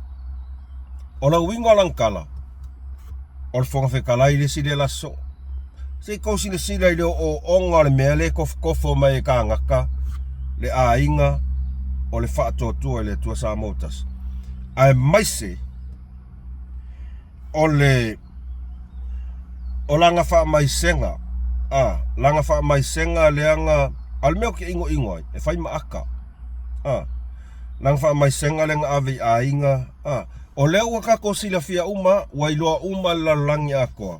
O le uiga o lana tala, o le Fofoga Fetalai le isi lea la soo. Se i tou silasila i le ooooga o le mea lea e tofotofo mai e kānaka le aiga o le Faatuatua i le Atua Samoa ua Tasi, aemaise o le o lana faamaisega, a, lana faamaisega lea na, a o le mea ou te inoino ai, e fai ma aka, a, lana faamaisega lea na ave i aiga, a, o lea ua tatou silafia uma, ua iloa uma e le lalolagi atoa,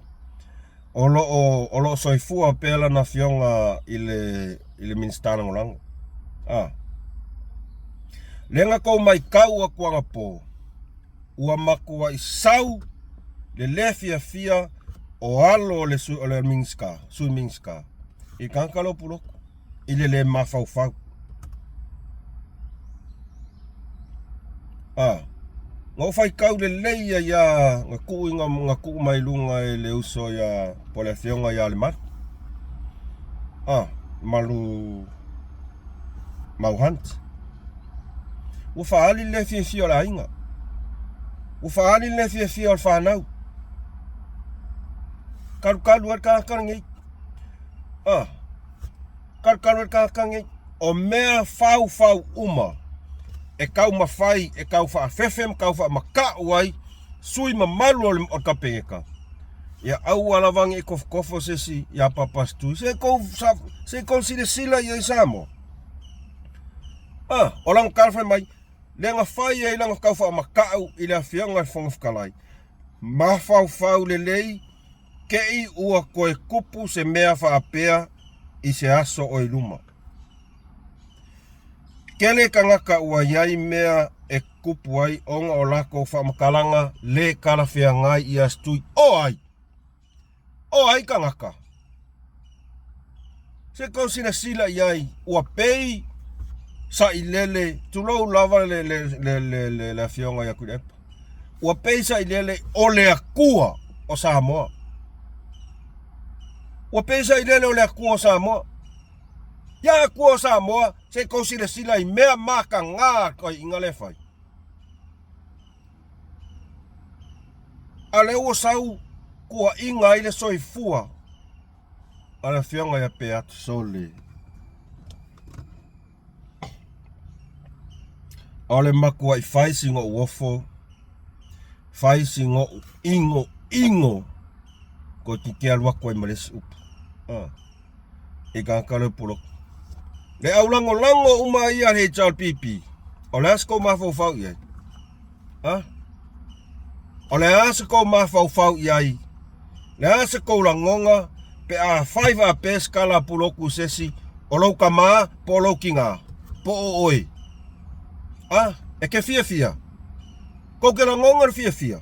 o lo o, o lo o soifua pea lana afioga i le, i le Minisita Lagolago. A. Lea na tou maitau atu anapo, ua matuai sau le le fiafia o alo o le sui, o le Minisita, Sui Minisita i le tagata lea o Pulotu i le le mafaufau. A, na ou faitau lelei ai lava, na tuu ina, na tuu mai luga e le uso ia, po o le afioga ia Lemalu. A, Lemalu Mau Hunt. Ua faaali le le fiafia o le aiga. Ua faaali le le fiafia o le fanau. Kalukalu ai le tagata lenei. A, kalukalu ai le tagata lenei. O mea faufau uma e taumafai e tau faafefe ma tau faamata'u ai sui mamalu o le Kapeneta, ia aua lava ne i tofotofo se isi iā Papa Stui. Se i tou, se i tou silasila i ai Samoa. A, o lana tala fai mai, lea na fai ai lana tau faamata'u i le Afioga i le Fofoga Fetalai, mafaufau lelei te i ua toe tupu se mea faapea i se aso o i luma. Tele tagata ua i ai mea e tupu ai ona o latou faamatalaga le talafeagai i Astui. O ai? O ai tagata? Se kou silasila i ai, ua pei sailele, tulou lava le, le, le, le, le, le afioga ia Tuilaepa. Ua pei sailele o le Atua o Samoa. Ua pei sailele o le Atua o Samoa. Ia Atua o Samoa, se i kou silasila i mea mataga a le toeaina lea e fai. A lea ua sau tuuaiga ai le soifua a le afioga ia Peato Sole. O le matuai fai si goʻu ofo, fai si goʻu igo igo ko titi alu atu ai ma le isi upu. Ah. I tagata le upu lotu. Le au lagolago uma ia a le HRPP, o le a se kou mafaufau i ai? Ha? O le a se kou mafaufau i ai? Le a se kou lagoga pe a fai faapea se tala a Pulotu i se isi, o lou tama po o lou tina, po o oe? A, e te fiafia? Kou te lagoga le fiafia?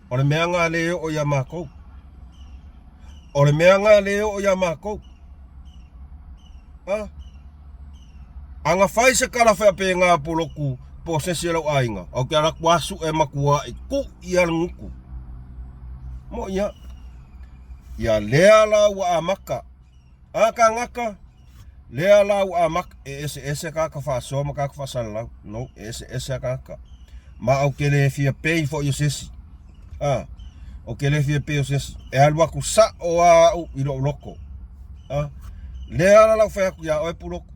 O le mea na le oo ia makou. O le mea na le oo ia makou. A? A na fai se tala faapena a Pulotu po o se isi o lou aiga, ou te alu atu lava sue matuai tuu ia le gutu. Mo ia. Ia lea la ua amata. A tagata, lea la ua amata e eseese tagata faasoa ma tagata faasalalau. No, e eseese a tagata. Ma ou te le fia pei foi o se isi. A, ou te le fia pei o se isi. E alu atu sao lava au i lou loto. A, lea la lau fai atu iā oe Pulotu.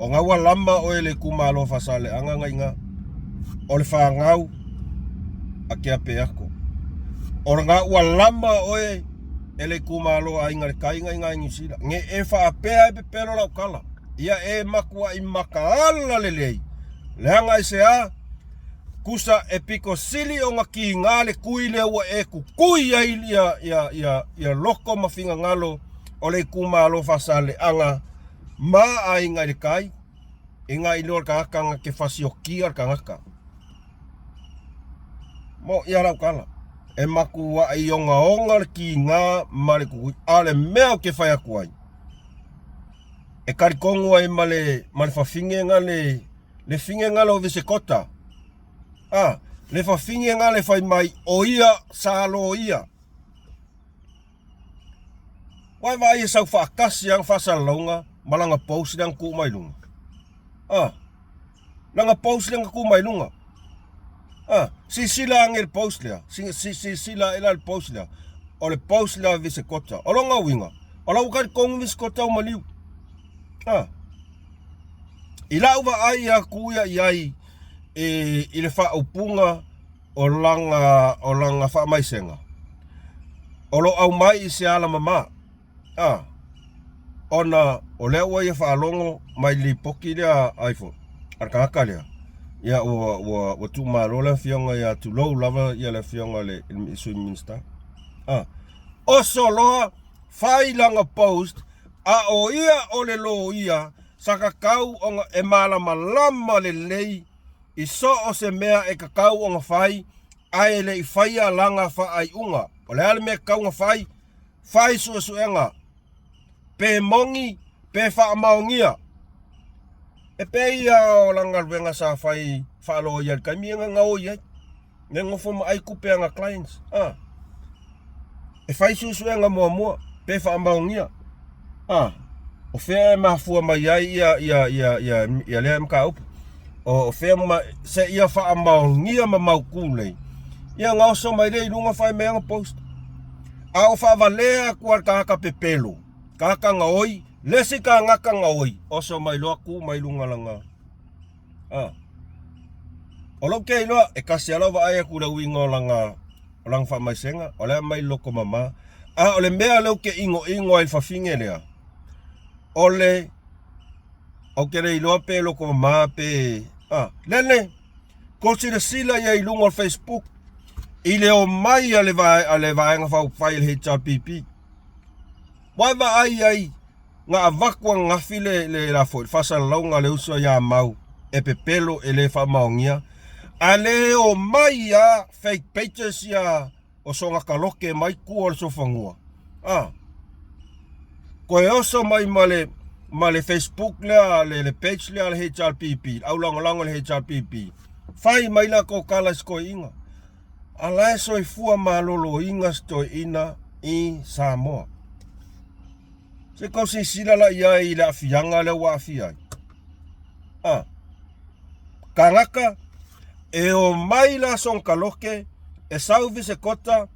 O na ua lama oe i le itumalo o Faasaleleaga na iina, o le fanau a Keapeako. O lena ua lama oe e le itumalo a Aiga i le Tai na iina i Niu Sila. Ne e faapea e pepelo lau tala, ia e matuai mataala lelei, leaga i se a? Kusa e pito sili ona kiga le tui lea ua e tutui ai ia loko ma finagalo o le itumalo Faasaleleaga ma Aiga i le Tai, i nga iloa le tagata na te fasiokia le tagata. Mo ia lau tala, e matuai ogaoga le kiga ma le tutui, a o le mea ou te fai atu ai, e talitonu ai ma le ma le fafine na le le fine na le o Visekota, a le fafine na le fai mai o ia sa loia. Ua e vaai e sau faatasi lava faasalalauga ma lana post lea na tuu mai luga. A, lana post lea na tuu mai luga. A, silasila ane i le post lea, silasila ae la i le post lea. O le post lea a Visekota. O lona uiga, o la ua talitonu Visekota ua maliu. A, i lau vaai atu ia i ai i le faaupuga o lana, o lana faamaisega, o lo o aumai i se ala mama, a, ona o lea ua ia faalogo mai le lipoti lea a ifo, a le tagata lea, ia ua, ua, ua tuumalo le afioga ia tulou lava ia le afioga i le, le Sui Minisita. A, oso loa, fai lana post, a o ia o le loia, sa tatau ona e malamalama lelei i so o se mea e tatau ona fai, ae e le i faia lana faaiuga. O le a le mea e tatau ona fai? Fai suesuega, pe moni, pe faamaonia. E pei ia o lana galuega sa fai faaloia i le taimi e gaoi ai. Ne nofo ma ai tupe a na clients. Ah. E fai suesuega muamua pe faamaonia. Ah. O fea e mafua mai ai ia ia ia ia ia lea mataupu. O fea ma se ia faamaonia ma mautu lelei. Ia gaoso mai lea i luga fai mai ana post. A o faavalea atu a le tagata pepelo, tagata gaoi, le isi tagata gaoi, oso mai loa tu mai luga lana A. O lou ke iloa, e kasi lava lau vaai atu i le uiga o lana, o lana faamaisega, o le a mai loko mama. A o le mea lea ou te igoigo ai i le fafine lea, o le, ou te le iloa pe loko mama pe, a, lele, kou silasila ia i luga o le Facebook, i le omai a le, a le Vaega Faaupufai a le HRPP. Ua e vaai ai Na avatu ananafi le, le la foi, le faasalalauga a le uso ia Mau e pepelo e le faamaonia, a le omai a fake pages ia o soga kaloke mai tua o le sofanua. A. Koe oso mai ma le ma le Facebook lea le, le page lea le HRPP, le aulagolago le HRPP. Fai mai la ko kala i toeaiina. A la e soifua maloloina si toeaina i Samoa. Se i tou silasila la i ai i le aafiaga lea ua aafia ai. A. Tagata e omai la sonokaloke e sau visekota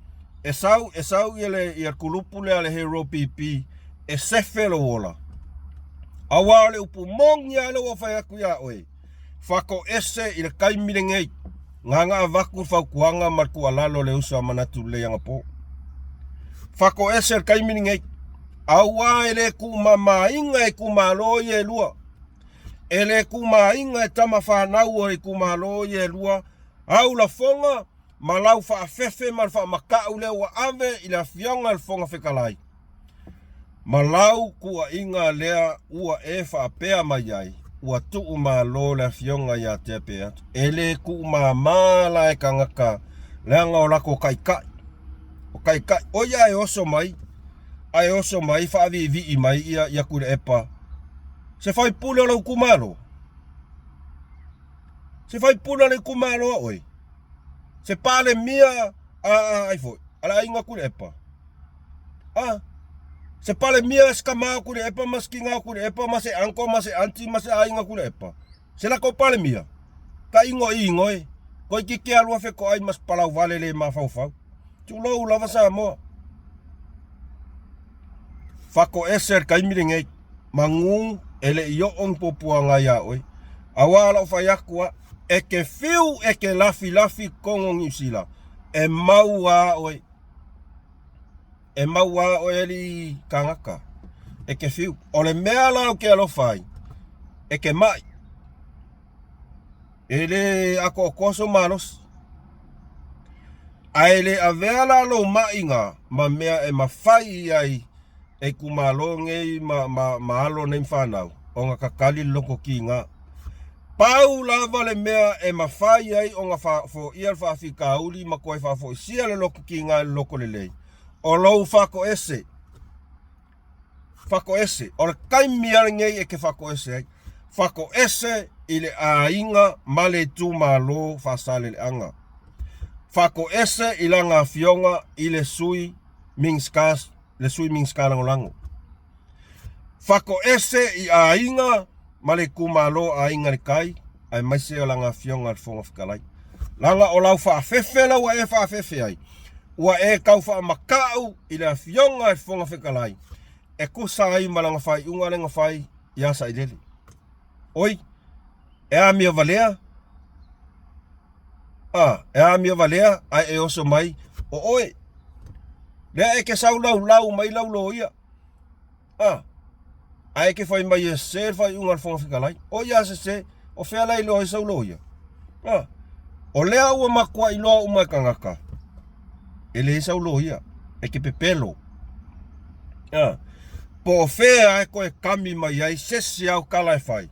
e sau e sau ia le ia kulupu lea le Hero PP e sefe lou ola. Aua o le upu moni lava lea ua fai atu ia oe, fatoese i le taimi lenei, na ona avatu le fautuaga ma le tuualalo a le uso a Manatu Lelei anapo. Fatoese i le taimi lenei, aua e le tuumamaina e itumalo ia e lua. E le tumaina e tama fanau o itumalo ia e lua au lafoga ma lau faafefe ma le faamatau lea ua ave i le Afioga i le Fofoga Fetalai ma lau tuuaiga lea ua e faapea mai ai ua tuu malo le Afioga ia Tea Peato. E le tuumama la e tagata leaga o latou taitai. O taitai, o ia e oso mai, ae oso mai faaviivii mai ia, ia Tuilaepa Se faipule o lou itumalo? Se faipule o le itumalo a oe? Se palemia a a ai foi? A le aiga Tuilaepa? A? Se palemia se tama o Tuilaepa ma se tina o Tuilaepa ma se uncle ma se aunty ma se aiga Tuilaepa? Se latou palemia? Ta igoigo e. Toeitiiti alu afe toai ma se palauvale le mafaufau. Tulou lava Samoa. Fatoese le taimi lenei. Manu e le i oo ni puapuaga iā oe. Aua o lau fai atu a, e te fiu e te lafilafi totonu o Niu Sila, e mau a oe. E mau a oe alii tagata. E te fiu. O le mea la ou te alofa ai, e te mai. E le atoatoa sou malosi. Ae le avea la lou maʻiga ma mea e mafai ai e itumalo nei ma, ma, ma alo nei ma fanau ona tatali le loto kiga. Pau lava le mea e mafai ai ona foia le faafitauli ma toe faafoisia le loto kiga i le loto lelei, o lou fatoese. Fatoese. O le taimi lava lenei e te fatoese ai. Fatoese i le aiga ma le itumalo Faasaleleaga. Fatoese i lana afioga i le sui Minisita, le sui Minisita Lagolago. Fatoese i aiga ma le itumalo Aiga i le Tai, aemaise o lana afioga i le Fofoga Fetalai. Leaga o lau faafefe la ua e faafefe ai, ua e tau faamatau i le afioga i le Fofoga Fetalai e tusa ai ma lana faaiuga lea na fai ia Sailele. Oi, e amia valea, a, e amia valea ae e oso mai o oe. Lea e ke sau laulau mai lau loia. A, ae e ke fai mai e sese le faaiuga a le Fofoga Fetalai. O ia sese, o fea la e iloa ai sau loia? A, o lea ua matua iloa uma e tagata, e leai sau loia, e te pepelo. A, po o fea e toe kami mai ai se isi au tala e fai.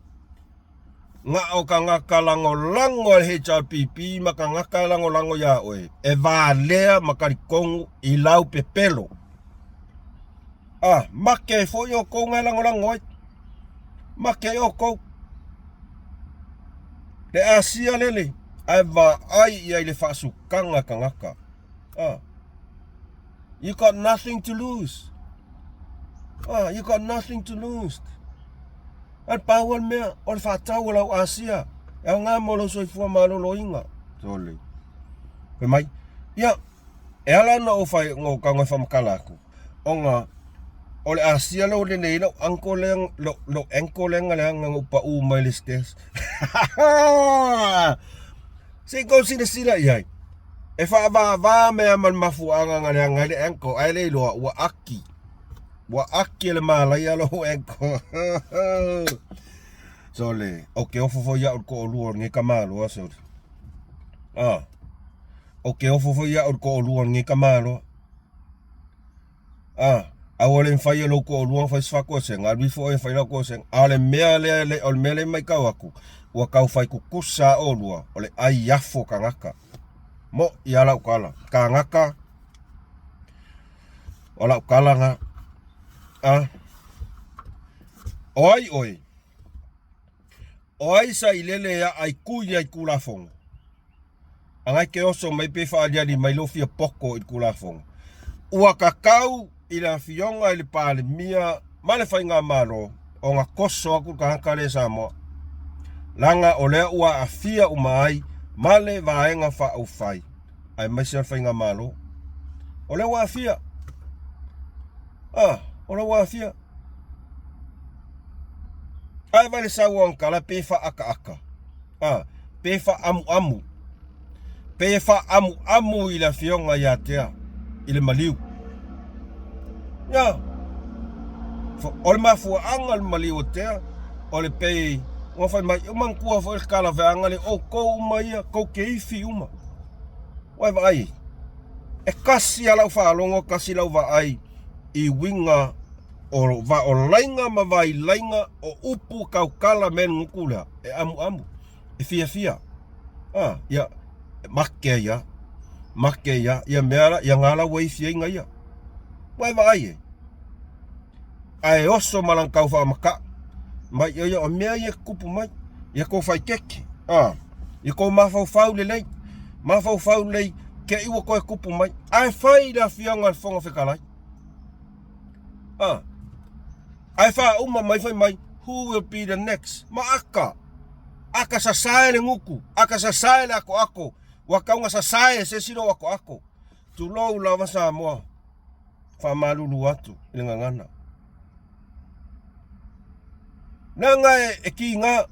Na o tagata lagolago a le HRPP ma tagata e lagolago iā oe e valea ma talitonu i lau pepelo. A, make ai foi outou na e lagolago ai. Make ai outou. Le Asia lele, ae vaai i ai i le faasukaga a tagata. A, you got nothing to lose. A, you got nothing to lose. A le pau o le mea, o le faatau o lau Asia, e aoga mo lou soifua maloloina. Sole. Fai mai, ia, e ala ona ou fai, ona ou tago e faamatala atu, ona o le Asia lea ua lelei ai lau uncle lea, lou, lou ankle lea na leaga na ou pau mai le stairs. Se i tou silasila i ai, e faavavā mea ma le mafuaaga na leaga ai le ankle, ae le iloa ua aki. Ua aki e le malaia lou ankle. Sole, ou te ofo foi au i le toalua o lenei tamaloa, sole. Ah, ou te ofo foi au i le toalua o lenei tamaloa. Ah, aua le mafai e lou toalua ona fai se faatoesega, alu ifo oe e fai lau toesega. A o le mea lea, o le mea lea e matau atu, ua tau fai tutusa lava oulua, o le ai afo tagata. Moʻi lava lau tala, tagata, O lau tala na. A. O ai oe? O ai sa ilele e aai kui ai Tulafono? Agai ke oso mai pe faaliali mai lou fia poko i le Tulafono. Ua kakau i le Afioga i le Palemia ma le Faigamalo ona koso atu le tagata lea i Samoa, leaga o lea ua aafia uma ai ma le Vaega Faaupufai aemaise o le Faigamalo. O lea ua aafia. Ah, o lea ua aafia. Ae vai le sau o Ankara pe faaakaaka. Ah, pe faaamuamu. Pe faaamuamu i le afioga ia Tea i le maliu. Ia, o le mafuaaga o le maliu o Tea, o le pei, ua fai mai, ua manatua foi le talafeaga le outou uma ia, tou te ifi uma. Ua e vaai, e kasi lava lau faalogo, kasi lau vaai i uiga o vaolaiga ma vailaiga o upu tautala mea le gutu lea e amuamu, e fiafia. A, ia, make ia, make ia, ia mea la, ia ngā la ua ifi ai ia. Ua e vaai e. Ae oso ma lana tau faamaka'u mai ia o mea ia e tutupu mai, ia tou faaeteete, a, ia tou mafaufau lelei, mafaufau lelei te i ua toe tupu mai. Ae fai i le Afioga i le Fofoga Fetalai, a, ae faauma mai fai mai, who will be the next? Ma aka, aka sasae le gutu, aka sasae le atoato, ua tau na sasae e se isi lou atoato. Tulou lava Samoa. Faamalulu atu i le gagana. Leaga e kiga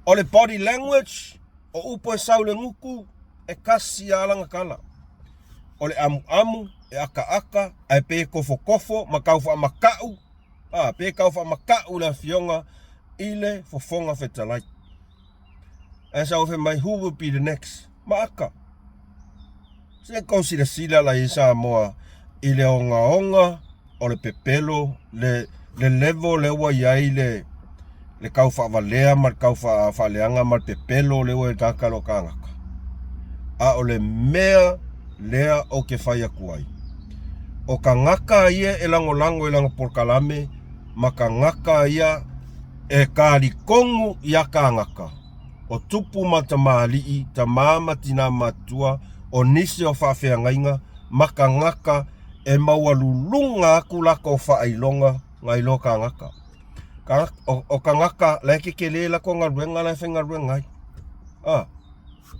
o le body language, o upu e sau i le gutu, e kasi lava lana tala. O le amuamu, e akaaka, ae pei e tofotofo ma tau faamaka'u, a, pei e tau faamaka'u le Afioga i le Fofoga Fetalai. Ae sau fai mai, who will be the next? Ma aka. Se kou silasila la i Samoa i le ogaoga o le pepelo, le, le level lea ua i ai le, le kau faavalea ma le kau faaleaga ma le pepelo lea ua i le tagata o kānaka. A o le mea lea ou te fai atu ai, o kagaka ia e lagolago i lana polokalame ma kagaka ia e kalikonu iā kānaka, o tupu ma tamalii, tamā ma tinā matutua, o nisi o faafeagaiga ma kagaka e maualuluga aku lakou faailoga nai lo kagaka. O kagaka la e kekelē lakou galuega la e faigaluega ai, a,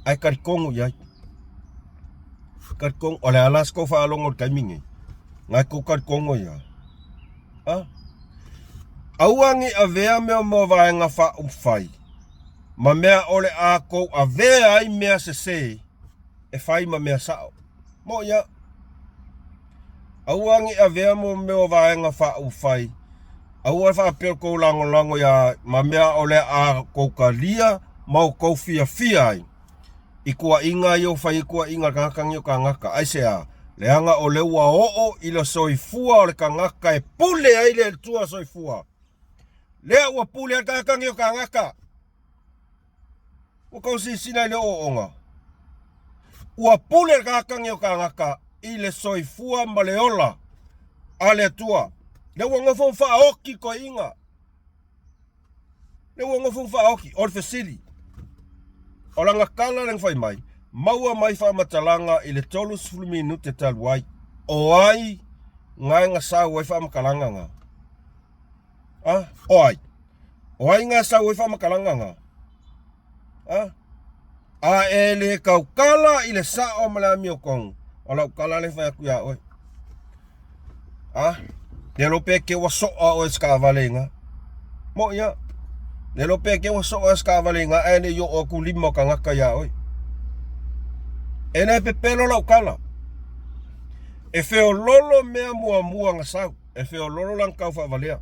ae kalikonu i ai. Kalikonu, o le a la se kou faalogo i le taimi nei? Nai kou kalikonu ia. A. Aua ne i avea mea mo vaega faaupufai, ma mea o le a kou avea ai mea sesē e fai ma mea sa'o. Moʻi a. Aua ne i avea mo mea o vaega faaupufai, aua e faapea kou lagolago iā ma mea o le a kou talia ma o kou fiafia ai. I tuuaiga ia ua fai ai tuuaiga a le tagata nei o tagata. Aisea? Leaga o lea ua oo i le soifua o le tagata e pule ai le Atua soifua. Lea ua pule ai le tagata nei o tagata. Ua tou silasila i le ooooga. Ua pule le tagata nei o tagata i le soifua ma le ola a le Atua. Lea ua nofo ma faaoti toeaiina. Lea ua nofo ma faaoki, o le fesili, o lana tala lea na fai mai, maua mai faamatalaga i le 30 minute talu ai, o ai gae na sau ai faamatalaga na? A, o ai? O ai gae sau ai faamatalaga na? A? A e le tautala i le sao ma le amiotonu, o lau tala lea e fai atu iā oe. A, le iloa pe te ua soa oe i se taavale i ina. Moʻi lava. Le iloa pe te ua soa se taavale i ina ae le i oo atu lima o tagata iā oe. E le pepelo lau tala. E feololo mea muamua na sau. E feololo lana tau faavalea.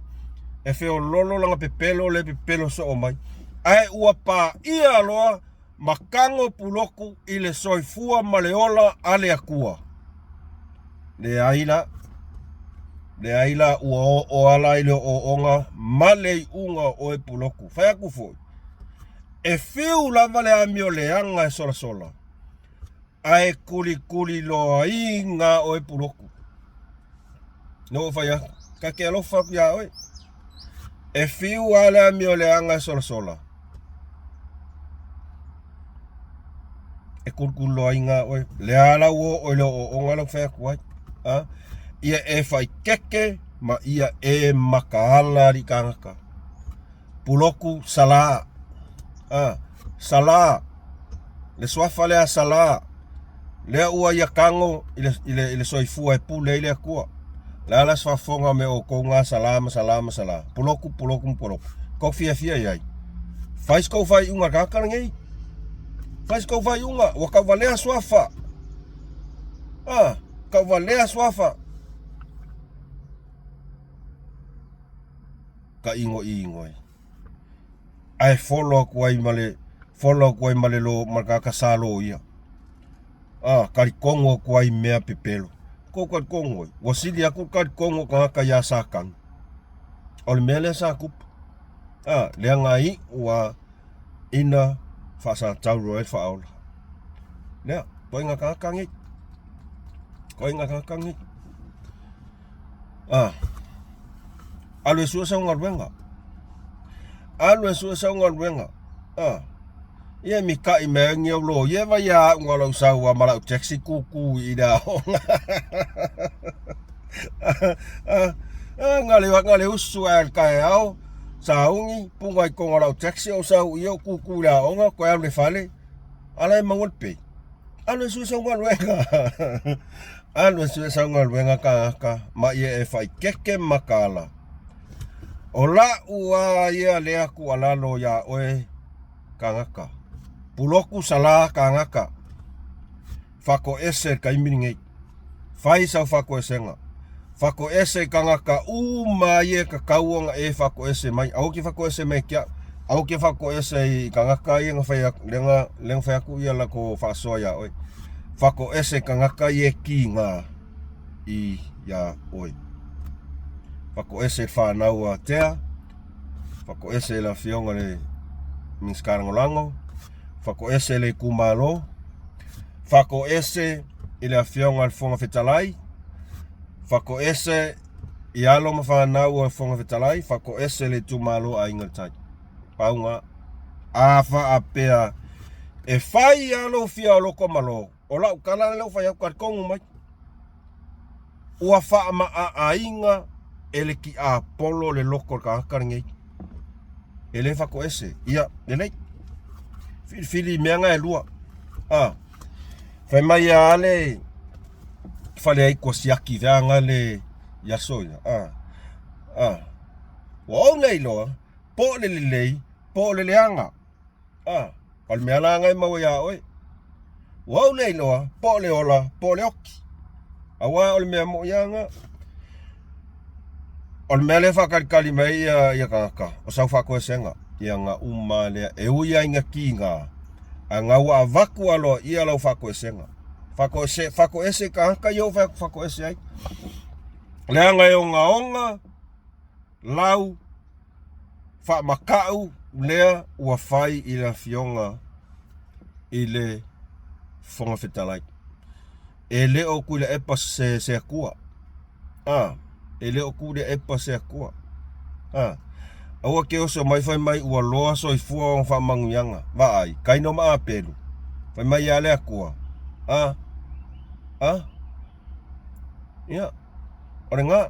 E feololo lana pepelo le pepelo soo mai. Ae ua paia loa ma tago puloku i le soifua ma le ola a le Atua. Leai la, leai la ua oo ala i le ooooga ma le iuga o oe puloku. Fai atu foi, e fiu lava le amio leaga e solasola, ae kulikuliloaina oe puloku. Na ou fai atu, ta te alofa atu iā oe. E fiu lava le amio leaga e solasola. E kulukuloaina oe. Lea la ua oo i le ooooga lau fai atu ai. A? Ia e faikeke ma ia e makaala alii tagata. Puloku Sala. A, Sala. Le suafa lea Sala. Lea ua ia tago i le, i le, i le soifua e pule ai le Atua. Le a la se faafofoga me outou ga Sala ma Sala ma Sala. Puloku, Puloku ma Puloku. Kou fiafia i ai. Fai se kou faaiuga tagata lenei. Fai se kou faaiuga. Ua tauvalea suafa. A, tauvalea suafa. Ka igoigo ai. Ae folo atu ai ma le folo atu ai ma le lo ma le tagata sa loia. A, talitonu atu ai i mea pepelo. Kou talitonu ai, ua sili atu le talitonu o tagata iā Satani. O le mea lea sa tupu. A, leaga iu a ina faasatauro ai le faaola. Lea, toaiga tagata nei. Toaiga tagata nei. A, alu e sue sau galuega. Alu e sue sau galuega. A, ia mika'i mai ai ni au loia e vai a au na lau sau a ma lau taxi kūkū i le aoga. Na le, na le usu ae le taeao, sauni, puga i totonu o lau taxi ou sau i ou kūkū i le aoga, toe alu i le fale, ala e maua le pay. Alu e sue sau galuega. Alu e sue sau galuega tagata ma ia e faikeke makaala. O la'u a ia lea tuualalo iā oe tagata. Puloku sala tagata. Fatoese le taimi lenei. Fai sau fatoesega. Fatoese i tagata uma ia e tatau ona e fatoese mai. Aua e te fatoese mai ia te au. Aua e te fatoese i tagata ia na fai atu, lea na, lea na fai atu ia latou faasoa iā oe. Fatoese i tagata ia e kiga i iā oe. Fatoese i le fanau a Tea, fatoese i le afioga i le Minisita Lagolago, fatoese i le itumalo, fatoese i le afioga i le Fofoga Fetalai, fatoese i alo ma fanau a le Fofoga Fetalai, fatoese le itumalo Aiga i le Tai. Pau ga. A faapea e fai lava lou fia o loko ma lo, o lau tala lea ua fai atu, talitonu mai, ua faamaaaina e le tiapolo le loto o le tagata lenei. E le fatoese. Ia, lelei. Filifili i mea na e lua. A, fai mai a le fale ai kua siaki feaga le i aso ia. A, a, ua ou le iloa, po o le lelei, po o le leaga. A, o le mea la na e maua iā oe. Ua ou le iloa, po o le ola, po o le oki. Aua o le mea moʻi lava na. O le mea lea e faatalitali mai ai ia, ia tagata, o sau faatoesega, ia na uma lea. E ui lava ina kiga, ae na ua avatu aloaia lau faatoesega. Faatoese, faatoese i tagata ia ua fai atu faatoese ai. Leaga e ogaoga lau faamata'u lea ua fai i le Afioga i le Fofoga Fetalai. E le o Tuilaepa se, se Atua. A, e le o Tuilaepa se Atua. A, aua ke oso mai fai mai ua loa soifua ona faamanuiaga. Vaai, Kaino ma Apelu, fai mai ia le Atua. A, a, ia. O lena.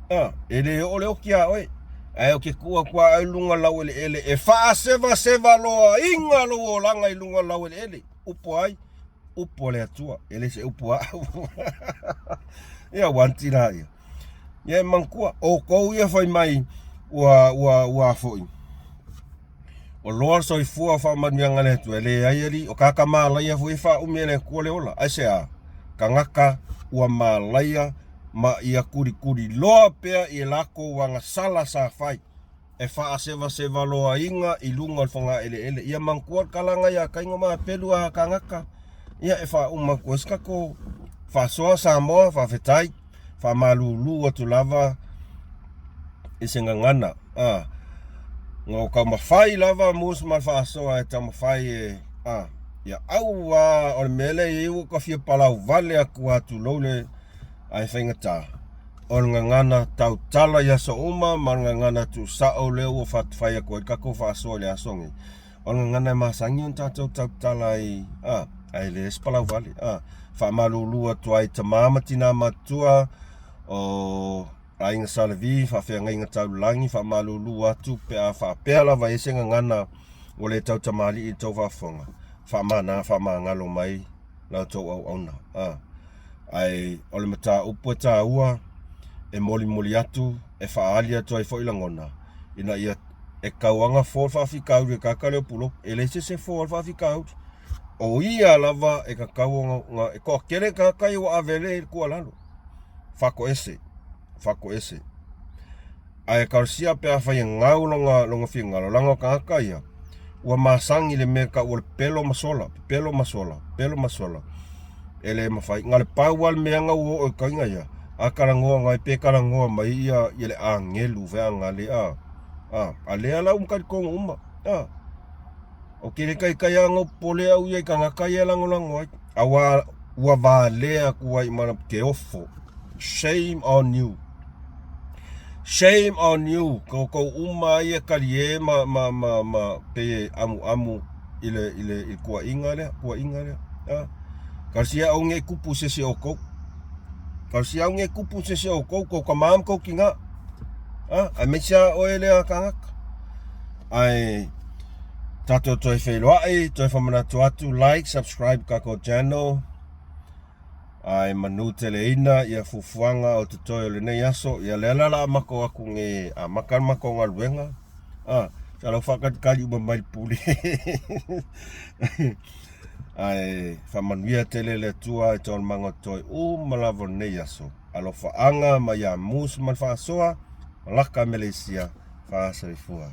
A, e le oo le oki iā oe. Ae ou te tuu atu lava i luga laueleele e faasevaseva loaina lou olaga i luga laueleele. Upu a ai? Upu a le Atua. E le se upu a au. Ia ua anti la ia. Ia e manatua, outou ia fai mai ua ua ua foi. O loa le soifua o faamanuiaga a le Atua, e leai alii, o tagata malaia foi e faaumi e le Atua le ola. Aisea? Tagata ua malaia ma ia kulikuli loa pea i e latou agasala sa fai, e faasevasevaloaina i luga o le fogaeleele. Ia manatua le kalaga ia Kaino ma Apelu a tagata, ia e faauma atu ai se tatou faasoa Samoa, faafetai. Faamalulu atu lava i se gagana. A, na o taumafai lava Mus ma le faasoa e taumafai e, a, ia aua o le mea lea e i ai ua ta fia palau vale atu lava tulou le, ae faigata. O le gagana tautala i aso uma ma le gagana tuusao lea ua fai atu ai le tatou faasoa i le aso lenei. O le gagana e masani ona tatou tautala ai, a, ae leai se palau vale, a. Faamalulu atu ai i tama ma tina matutua o Aiga Sa Levi, faafeagaiga taulagi, faamalulu atu pe a faapea lava e i ai se gagana ua le tautamalii i le tou faafofoga, faamana faamagalo mai la outou auauna. A. Ae o le mataupu e taua e molimoli atu, e faaali atu ai foi lagona, ina ia e tau lava ona fo le faafitauli e le tagata lea o Pulotu. E leai se isi e foa le faafitauli. O ia lava e tatau ona, e toatele tagata ia ua ave ai le tuualalo, faatoese, faatoese. Ae talosia pe afai e gau lona, lona finagalo, leaga o tagata ia, ua masani i le mea e tau o le pepelo ma sola, pepelo ma sola, pepelo ma sola. E le mafai. Na o le pau lava le mea na ua oo i taiga ia, a talanoa mai pe talanoa mai ia, ia le agelu feagali, a, a, a lea la ua talitonu uma, a. Ou te le taitai lava ona popole au ia i tagata ia e lagolago ai. Aua ua valea atu ai ma te ofo. Shame on you. Shame on you. Ko tou uma ai e talie ma, ma, ma, ma pei e amuamu i le, i le, i le tuuaiga lea, tuuaiga lea. A. Talosia aua ne i tupu i se isi o outou. Talosia aua ne i tupu i se isi o outou, tou tama ma tou tina. A, aemaise lava oe lea tagata. Ae tatou toe feiloai, toe faamanatu atu, like, subscribe tatou channel. Ae manu teleina ia fuafuaga o totoe o lenei aso. Ia lea la la matou atu nei amata le matou galuega. Ah, sa lau faatalitali uma mai le pule. Ae faamanuia tele le Atua i taualumaga o totoe uma lava o lenei aso. Alofaaga mai ia Mus ma le faasoa, malaka Meleisia, faasoifua.